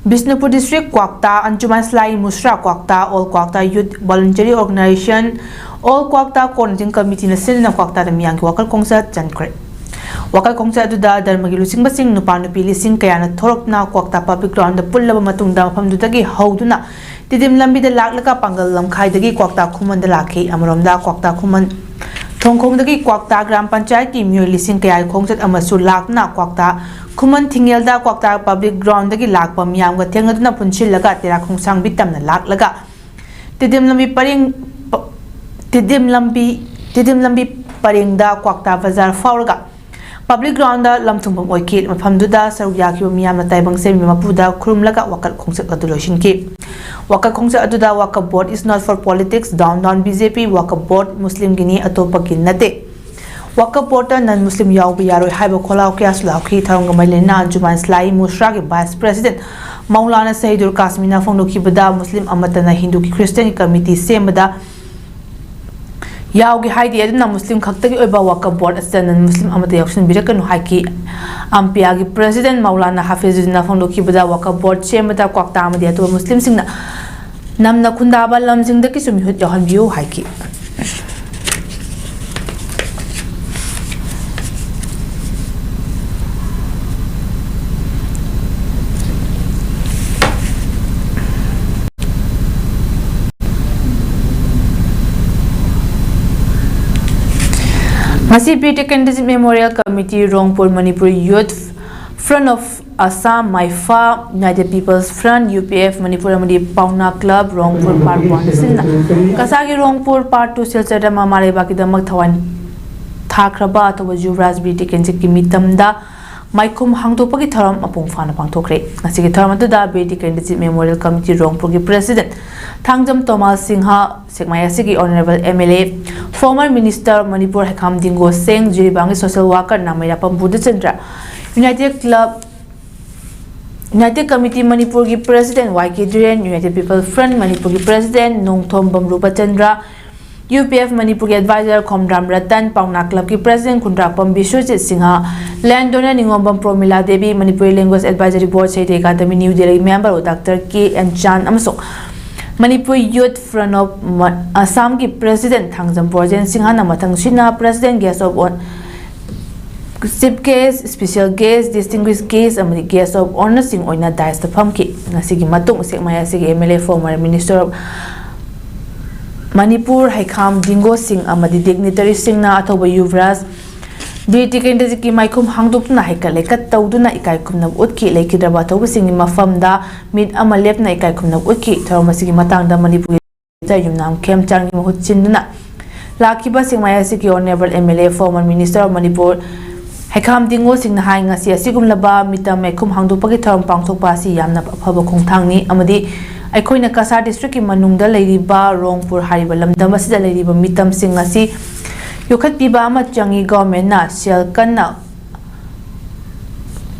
ꯕꯤꯁꯅꯨꯄꯨꯔ ꯗꯤꯁꯇ꯭ꯔꯤꯛ ꯀ꯭ꯋꯥꯛꯇꯥ, ꯑꯟꯖꯨꯃꯟ ꯁꯂꯥꯏ ꯃꯨꯁ꯭ꯔꯥ ꯀ꯭ꯋꯥꯛꯇꯥ, ꯑꯣꯜ ꯀ꯭ꯋꯥꯛꯇꯥ ꯌꯨꯠ ꯚꯣꯂꯨꯟꯇꯔꯤ ꯑꯣꯔꯒꯅꯥꯏꯖꯦꯁꯟ, ꯑꯣꯜ ꯀ꯭ꯋꯥꯛꯇꯥ ꯀꯣꯑꯣꯔꯗꯤꯅꯦꯇꯤꯡ ꯀꯃꯤꯇꯤꯅ ꯁꯤꯟꯗꯨꯅ ꯀ꯭ꯋꯥꯛꯇꯥꯗ ꯃꯤꯌꯥꯝꯒꯤ ꯋꯥꯀꯠ ꯈꯣꯡꯆꯠ ꯆꯟꯈ꯭ꯔꯦ꯫ ꯋꯥꯀꯠ ꯈꯣꯡꯆꯠ ꯑꯗꯨꯗ ꯙꯔꯃꯒꯤ ꯂꯨꯆꯤꯡꯕꯁꯤꯡ, ꯅꯨꯄꯥ ꯅꯨꯄꯤ ꯂꯤꯁꯤꯡ ꯀꯌꯥꯅ ꯊꯣꯛꯂꯛꯇꯨꯅ ꯀ꯭ꯋꯥꯛꯇꯥ ꯄꯕ꯭ꯂꯤꯛ ꯒ꯭ꯔꯥꯎꯟꯗ ꯄꯨꯜꯂꯕ ꯃꯇꯨꯡꯗ ꯃꯐꯝꯗꯨꯗꯒꯤ ꯍꯧꯗꯨꯅ ꯇꯤꯗꯤꯝ ꯂꯝꯕꯤꯗ ꯂꯥꯛꯂꯒ ꯄꯥꯡꯒꯜ ꯂꯝꯈꯥꯏꯗꯒꯤ ꯀ꯭ꯋꯥꯛꯇꯥ ꯈꯨꯃꯟꯗ ꯂꯥꯛꯈꯤ꯫ ꯑꯃꯔꯣꯝꯗ ꯀ꯭ꯋꯥꯛꯇꯥ ꯈꯨꯃꯟ ꯊꯣꯡꯈꯣꯡꯗꯒꯤ ꯀ꯭ꯋꯥꯛꯇꯥ ꯒ꯭ꯔꯥꯝ ꯄꯟꯆꯥꯌꯠꯀꯤ ꯃꯤꯑꯣꯏ ꯂꯤꯁꯤꯡ ꯀꯌꯥꯒꯤ ꯈꯣꯡꯆꯠ ꯑꯃꯁꯨ ꯂꯥꯛꯇꯨꯅ ꯀ꯭ꯋꯥꯛꯇꯥ ꯈꯨꯃꯟ ꯊꯤꯡꯉꯦꯜꯗ ꯀ꯭ꯋꯥꯛꯇꯥ ꯄꯕ꯭ꯂꯤꯛ ꯒ꯭ꯔꯥꯎꯟꯗꯒꯤ ꯂꯥꯛꯄ ꯃꯤꯌꯥꯝꯒ ꯊꯦꯡꯅꯗꯨꯅ ꯄꯨꯟꯁꯤꯜꯂꯒ ꯇꯦꯔꯥ ꯈꯣꯡꯁꯥꯡꯕꯤ ꯇꯝꯅ ꯂꯥꯛꯂꯒ ꯇꯤꯗꯤꯝ ꯂꯝꯕꯤ ꯄꯔꯦꯡ, ꯄ-, ꯇꯤꯗꯤꯝ ꯂꯝꯕꯤ, ꯇꯤꯗꯤꯝ ꯂꯝꯕꯤ ꯄꯔꯦꯡꯗ ꯀ꯭ꯋꯥꯛꯇꯥ ꯕꯖꯥꯔ ꯐꯥꯎꯔꯒ ꯄꯕ꯭ꯂꯤꯛ ꯒ꯭ꯔꯥꯎꯟꯗ ꯂꯝ ꯊꯨꯡꯐꯝ ꯑꯣꯏꯈꯤ꯫ ꯃꯐꯝꯗꯨꯗ ꯁꯔꯨꯛ ꯌꯥꯈꯤꯕ ꯃꯤꯌꯥꯝꯅ ꯇꯥꯏꯕꯪ ꯁꯦꯝꯕꯤ ꯃꯄꯨꯗ ꯈꯨꯔꯨꯝꯂꯒ ꯋꯥꯀꯠ ꯈꯣꯡꯆꯠ ꯑꯗꯨ ꯂꯣꯏꯁꯤꯟꯈꯤ꯫ ꯋꯥꯀꯠ ꯈꯣꯡꯆꯠ ꯑꯗꯨꯗ "Waqf Board is not for politics", "Down down B J P", "Waqf Board ꯃꯨꯁꯂꯤꯝꯒꯤꯅꯤ, ꯑꯇꯣꯞꯄꯒꯤ ꯅꯠꯇꯦ", "Waqf Boardꯇ ꯅꯟ ꯃꯨꯁꯂꯤꯝ ꯌꯥꯎꯕ ꯌꯥꯔꯣꯏ" ꯍꯥꯏꯕ ꯈꯣꯜꯂꯥꯎ ꯀꯌꯥꯁꯨ ꯂꯥꯎꯈꯤ꯫ ꯊꯧꯔꯝꯒ ꯃꯔꯤ ꯂꯩꯅꯅ ꯑꯟꯖꯨꯃꯥꯟ ꯁꯂꯥꯏ ꯃꯨꯁ꯭ꯔꯥꯒꯤ ꯚꯥꯏꯁ ꯄ꯭ꯔꯦꯁꯤꯗꯦꯟꯠ ꯃꯧꯂꯥꯅꯥ ꯁꯍꯤꯗꯨꯜ ꯀꯥꯁꯃꯤꯅ ꯐꯣꯡꯗꯣꯛꯈꯤꯕꯗ, ꯃꯨꯁꯂꯤꯝ ꯑꯃꯠꯇꯅ ꯍꯤꯟꯗꯨꯒꯤ ꯈ꯭ꯔꯤꯁꯇꯤꯌꯟꯒꯤ ꯀꯃꯤꯇꯤ ꯁꯦꯝꯕꯗ ꯌꯥꯎꯒꯦ ꯍꯥꯏꯗꯦ, ꯑꯗꯨꯅ ꯃꯨꯁꯂꯤꯝ ꯈꯛꯇꯒꯤ ꯑꯣꯏꯕ ꯋꯥꯀꯐ ꯕꯣꯔꯗ ꯑꯁꯤꯗ ꯅꯟ ꯃꯨꯁꯂꯤꯝ ꯑꯃꯠꯇ ꯌꯥꯎꯁꯤꯟꯕꯤꯔꯛꯀꯅꯨ ꯍꯥꯏꯈꯤ꯫ ꯑꯝꯄꯤꯌꯥꯒꯤ ꯄ꯭ꯔꯦꯁꯤꯗꯦꯟꯠ ꯃꯧꯂꯥꯅꯥ ꯍꯥꯐꯤꯖꯨꯗꯤꯟꯅ ꯐꯣꯡꯗꯣꯛꯈꯤꯕꯗ, ꯋꯥꯀꯐ ꯕꯣꯔꯗ ꯁꯦꯝꯕꯗ ꯀ꯭ꯋꯥꯛꯇꯥ ꯑꯃꯗꯤ ꯑꯇꯣꯞꯄ ꯃꯨꯁꯂꯤꯝꯁꯤꯡꯅ ꯅꯝꯅ ꯈꯨꯟꯗꯥꯕ ꯂꯝꯁꯤꯡꯗꯒꯤꯁꯨ ꯃꯤꯍꯨꯠ ꯌꯥꯎꯍꯟꯕꯤꯌꯨ ꯍꯥꯏꯈꯤ꯫ ꯉꯁꯤ Bir Tikendrajit memorial committee Rongpur, Manipur youth front of Assam, ꯃꯥꯏꯐꯥ, united people's front, U P F Manipur ꯑꯃꯗꯤ Paona club Rongpur part one ꯑꯁꯤꯅ ꯀꯁꯥꯒꯤ ꯔꯣꯡꯄꯨꯔ ꯄꯥꯔꯠ ꯇꯨ ꯁꯤꯜꯆꯔꯗ ꯃꯃꯥ ꯂꯩꯕꯥꯛꯀꯤꯗꯃꯛ ꯊꯋꯥꯏ ꯊꯥꯈ꯭ꯔꯕ ꯑꯊꯧꯕ ꯌꯨꯕꯔꯥꯖ ꯕꯤꯔ ꯇꯤꯀꯦꯟꯗ꯭ꯔꯖꯤꯠꯀꯤ ꯃꯤꯇꯝꯗ ꯃꯥꯏꯈꯨꯝ ꯍꯥꯡꯗꯣꯛꯄꯒꯤ ꯊꯧꯔꯝ ꯃꯄꯨꯡ ꯐꯥꯅ ꯄꯥꯡꯊꯣꯛꯈ꯭ꯔꯦ꯫ ꯉꯁꯤꯒꯤ ꯊꯧꯔꯝ ꯑꯗꯨꯗ ꯕꯤꯔ ꯇꯤꯀꯦꯟꯗ꯭ꯔꯖꯤꯠ ꯃꯦꯃꯣꯔꯤꯌꯦꯜ ꯀꯃꯤꯇꯤ ꯔꯣꯡꯄꯨꯔꯒꯤ ꯄ꯭ꯔꯦꯁꯤꯗꯦꯟꯠ ꯊꯥꯡꯖꯝ ꯇꯣꯃꯥꯁ ꯁꯤꯡꯍ, ꯁꯦꯛꯃꯥꯏ ꯑꯁꯤꯒꯤ honourable M L A, former minister Manipur Heikham Dingo Singh, ꯖꯤꯔꯤꯕꯥꯝꯒꯤ social worker Nameirakpam Budhachandra, united club, united committee ꯃꯅꯤꯄꯨꯔꯒꯤ president Y K Dhiren, united people front ꯃꯅꯤꯄꯨꯔꯒꯤ president Nongthombam Rupchandra, U P F ꯃꯅꯤꯄꯨꯔꯒꯤ ꯑꯦꯗꯚꯥꯏꯖꯔ ꯈꯣꯝꯗ꯭ꯔꯥꯝ ꯔꯇꯟ, ꯄꯥꯎꯅꯥ ꯀ꯭ꯂꯕꯀꯤ president Khundrakpam Biswajit Singh, land donor Ningombam Promila Devi, Manipuri language advisory board, Sahitya academy, new Delhi member doctor K N ꯆꯥꯟ ꯑꯃꯁꯨꯡ Manipur youth front of ꯃ-, ꯑꯁꯥꯝꯒꯤ president Thangjam Brojen ꯁꯤꯡꯍꯅ ꯃꯊꯪꯁꯤꯠꯅ president, guest of hon-, chief guest, special guest, distinguished guest ꯑꯃꯗꯤ guest of ꯑꯣꯅꯔꯁꯤꯡ ꯑꯣꯏꯅ ꯗꯥꯏꯁꯇ ꯐꯝꯈꯤ꯫ ꯉꯁꯤꯒꯤ ꯃꯇꯨꯡ ꯁꯦꯛꯃꯥꯏ ꯑꯁꯤꯒꯤ M L A, former minister of Manipur Heikham Dingo Singh ꯑꯃꯗꯤ ꯗꯤꯒꯅꯤꯇꯔꯤꯁꯤꯡꯅ ꯑꯊꯧꯕ ꯌꯨꯕꯔꯥꯖ ꯕꯤꯔ ꯇꯤꯀꯦꯟꯗ꯭ꯔꯖꯤꯠꯀꯤ ꯃꯥꯏꯈꯨꯝ ꯍꯥꯡꯗꯣꯛꯇꯨꯅ ꯍꯩꯀꯠ ꯂꯩꯀꯠ ꯇꯧꯗꯨꯅ ꯏꯀꯥꯏ ꯈꯨꯝꯅꯕ ꯎꯠꯈꯤ꯫ ꯂꯩꯈꯤꯗ꯭ꯔꯕ ꯑꯊꯧꯕꯁꯤꯡꯒꯤ ꯃꯐꯝꯗ ꯃꯤꯠ ꯑꯃ ꯂꯦꯞꯅ ꯏꯀꯥꯏ ꯈꯨꯝꯅꯕ ꯎꯠꯈꯤ꯫ ꯊꯧꯔꯝ ꯑꯁꯤꯒꯤ ꯃꯇꯥꯡꯗ ꯃꯅꯤꯄꯨꯔꯒꯤ ꯌꯨꯝꯅꯥꯝ ꯈꯦꯝꯆꯥꯟꯒꯤ ꯃꯍꯨꯠ ꯁꯤꯟꯗꯨꯅ ꯂꯥꯛꯈꯤꯕ ꯁꯦꯛꯃꯥꯏ ꯑꯁꯤꯒꯤ honourable M L A, former minister of Manipur Heikham Dingo ꯁꯤꯡꯅ ꯍꯥꯏ, ꯉꯁꯤ ꯑꯁꯤꯒꯨꯝꯂꯕ ꯃꯤꯇꯝ ꯃꯥꯏꯈꯨꯝ ꯍꯥꯡꯗꯣꯛꯄꯒꯤ ꯊꯧꯔꯝ ꯄꯥꯡꯊꯣꯛꯄ ꯑꯁꯤ ꯌꯥꯝꯅ ꯑꯐꯕ ꯈꯣꯡꯊꯥꯡꯅꯤ ꯑꯃꯗꯤ ꯑꯩꯈꯣꯏꯅ ꯀꯁꯥꯔ ꯗꯤꯁꯇ꯭ꯔꯤꯛꯀꯤ ꯃꯅꯨꯡꯗ ꯂꯩꯔꯤꯕ ꯔꯣꯡꯄꯨꯔ ꯍꯥꯏꯔꯤꯕ ꯂꯝꯗꯝ ꯑꯁꯤꯗ ꯂꯩꯔꯤꯕ ꯃꯤꯇꯝꯁꯤꯡ ꯑꯁꯤ ꯌꯣꯛꯈꯠꯄꯤꯕ ꯑꯃ ꯆꯪꯏ꯫ ꯒꯚꯔꯟꯃꯦꯟꯠꯅ ꯁꯦꯜ ꯀꯟꯅ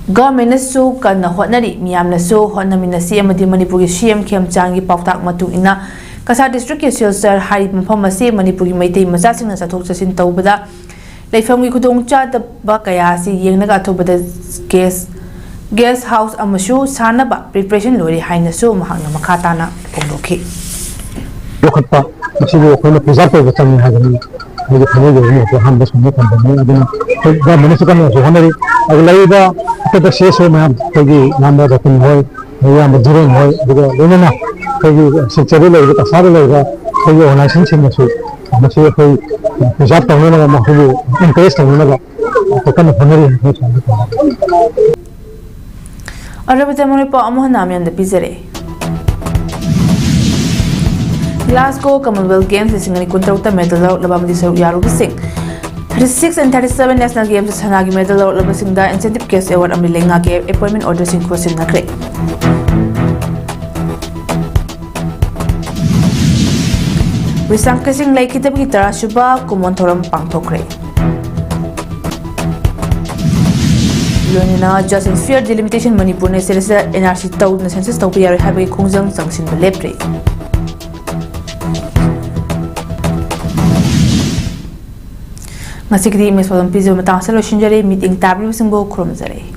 ꯒꯚꯔꯟꯃꯦꯟꯠꯅꯁꯨ ꯀꯟꯅ ꯍꯣꯠꯅꯔꯤ, ꯃꯤꯌꯥꯝꯅꯁꯨ ꯍꯣꯠꯅꯃꯤꯟꯅꯁꯤ ꯑꯃꯗꯤ ꯃꯅꯤꯄꯨꯔꯒꯤ ꯁꯤ ꯑꯦꯝ ꯈꯦꯝꯆꯥꯟꯒꯤ ꯄꯥꯎꯇꯥꯛ ꯃꯇꯨꯡ ꯏꯟꯅ ꯀꯁꯥꯔ ꯗꯤꯁꯇ꯭ꯔꯤꯛꯀꯤ ꯁꯤꯜꯆꯔ ꯍꯥꯏꯔꯤꯕ ꯃꯐꯝ ꯑꯁꯤ ꯃꯅꯤꯄꯨꯔꯒꯤ ꯃꯩꯇꯩ ꯃꯆꯥꯁꯤꯡꯅ ꯆꯠꯊꯣꯛ ꯆꯠꯁꯤꯟ ꯇꯧꯕꯗ ꯂꯩꯐꯝꯒꯤ ꯈꯨꯗꯣꯡꯆꯥꯗꯕ ꯀꯌꯥ ꯑꯁꯤ ꯌꯦꯡꯂꯒ ꯑꯊꯨꯕꯗ ꯒꯦꯁ, ꯒꯦꯁ ꯍꯥꯎꯁ ꯑꯃꯁꯨ ꯁꯥꯅꯕ ꯄ꯭ꯔꯤꯄꯦꯔꯦꯁꯟ ꯂꯣꯏꯔꯦ ꯍꯥꯏꯅꯁꯨ ꯃꯍꯥꯛꯅ ꯃꯈꯥ ꯇꯥꯅ ꯐꯣꯡꯗꯣꯛꯈꯤ꯫ ꯌꯣꯛꯈꯠꯄ, ꯃꯁꯤꯕꯨ ꯑꯩꯈꯣꯏꯅ ꯄ꯭ꯔꯤꯖꯥꯔꯚ ꯇꯧꯕ ꯆꯪꯉꯤ ꯍꯥꯏꯗꯅ ꯑꯩꯒꯤ ꯊꯃꯣꯏꯒꯤ ꯑꯣꯏꯕ ꯃꯣꯠꯇ ꯑꯍꯥꯟꯕ ꯁꯨꯃꯥꯏꯅ ꯊꯝꯖꯅꯤꯡꯉꯤ꯫ ꯑꯗꯨꯅ ꯑꯩꯈꯣꯏ ꯒꯚꯔꯟꯃꯦꯟꯠꯅꯁꯨ ꯀꯟꯅꯁꯨ ꯍꯣꯠꯅꯔꯤ꯫ ꯑꯗꯨꯒ ꯂꯩꯔꯤꯕ ꯑꯇꯣꯞꯄ ꯁꯤ ꯑꯦꯁ ꯑꯣ ꯃꯌꯥꯝ, ꯑꯩꯈꯣꯏꯒꯤ ꯏꯌꯥꯝꯕ ꯔꯇꯟ ꯍꯣꯏ, ꯏꯌꯥꯝꯕ ꯙꯤꯔꯦꯟ ꯍꯣꯏ, ꯑꯗꯨꯒ ꯂꯣꯏꯅꯅ ꯑꯩꯈꯣꯏꯒꯤ ꯁꯤꯜꯆꯔꯗ ꯂꯩꯔꯤꯕ, ꯀꯁꯥꯔꯗ ꯂꯩꯔꯤꯕ ꯑꯩꯈꯣꯏꯒꯤ ꯑꯣꯔꯒꯅꯥꯏꯖꯦꯁꯟꯁꯤꯡꯅꯁꯨ ꯃꯁꯤ ꯑꯩꯈꯣꯏ ꯄ꯭ꯔꯤꯖꯥꯔꯚ ꯇꯧꯅꯅꯕ, ꯃꯈꯣꯏꯕꯨ ꯑꯦꯟꯀꯔꯦꯖ ꯇꯧꯅꯅꯕ ꯑꯩꯈꯣꯏ ꯀꯟꯅ ꯍꯣꯠꯅꯔꯤ ꯍꯥꯏꯅ ꯊꯝꯖꯒꯦ꯫ ꯑꯔꯣꯏꯕꯗ ꯃꯔꯨꯞ ꯄꯥꯎ ꯑꯃꯨꯛ ꯍꯟꯅ ꯃꯌꯥꯝꯗ ꯄꯤꯖꯔꯦ꯫ ꯒ꯭ꯂꯥꯁꯒꯣ ꯀꯃꯟꯋꯦꯜꯊ ꯒꯦꯝꯁ ꯂꯤꯁꯤꯡ ꯑꯅꯤ ꯀꯨꯟꯇꯔꯨꯛꯇ ꯃꯦꯗꯜ ꯂꯧꯔꯛꯂꯕ ꯑꯃꯗꯤ ꯁꯔꯨꯛ ꯌꯥꯔꯨꯕꯁꯤꯡ, thirty six and thirty seven National Games ꯁꯅꯥꯒꯤ ꯃꯦꯗꯜ ꯂꯧꯔꯛꯂꯕꯁꯤꯡꯗ incentive cash award ꯑꯃꯗꯤ ꯂꯩꯉꯥꯛꯀꯤ appointment orderꯁꯤꯡ ꯈꯨꯠꯁꯤꯟꯅꯈ꯭ꯔꯦ꯫ ꯋꯤꯁꯥꯡꯀꯩꯁꯤꯡ ꯂꯩꯈꯤꯗꯕꯒꯤ ꯇꯔꯥꯁꯨꯕ ꯀꯨꯝꯑꯣꯟ ꯊꯧꯔꯝ ꯄꯥꯡꯊꯣꯛꯈ꯭ꯔꯦ꯫ ꯂꯣꯏꯅꯅ Just and Fair Delimitation ꯃꯅꯤꯄꯨꯔꯅ ꯁꯦꯂꯦꯁꯤꯌꯦꯜ NRC ꯇꯧꯗꯅ ꯁꯦꯟꯁꯁ ꯇꯧꯕ ꯌꯥꯔꯣꯏ ꯍꯥꯏꯕꯒꯤ ꯈꯣꯡꯖꯪ ꯆꯪꯁꯤꯟꯕ ꯂꯦꯞꯇ꯭ꯔꯤ꯫ ꯉꯁꯤꯒꯤꯗꯤ ꯏꯃꯦꯖ ꯄꯥꯎꯗꯝ ꯄꯤꯖꯕ ꯃꯇꯥꯡ ꯑꯁꯤꯗ ꯂꯣꯏꯁꯤꯟꯖꯔꯦ꯫ ꯃꯤꯠꯌꯦꯡ ꯇꯥꯕꯤꯕꯁꯤꯡꯕꯨ ꯈꯨꯔꯨꯝꯖꯔꯤ꯫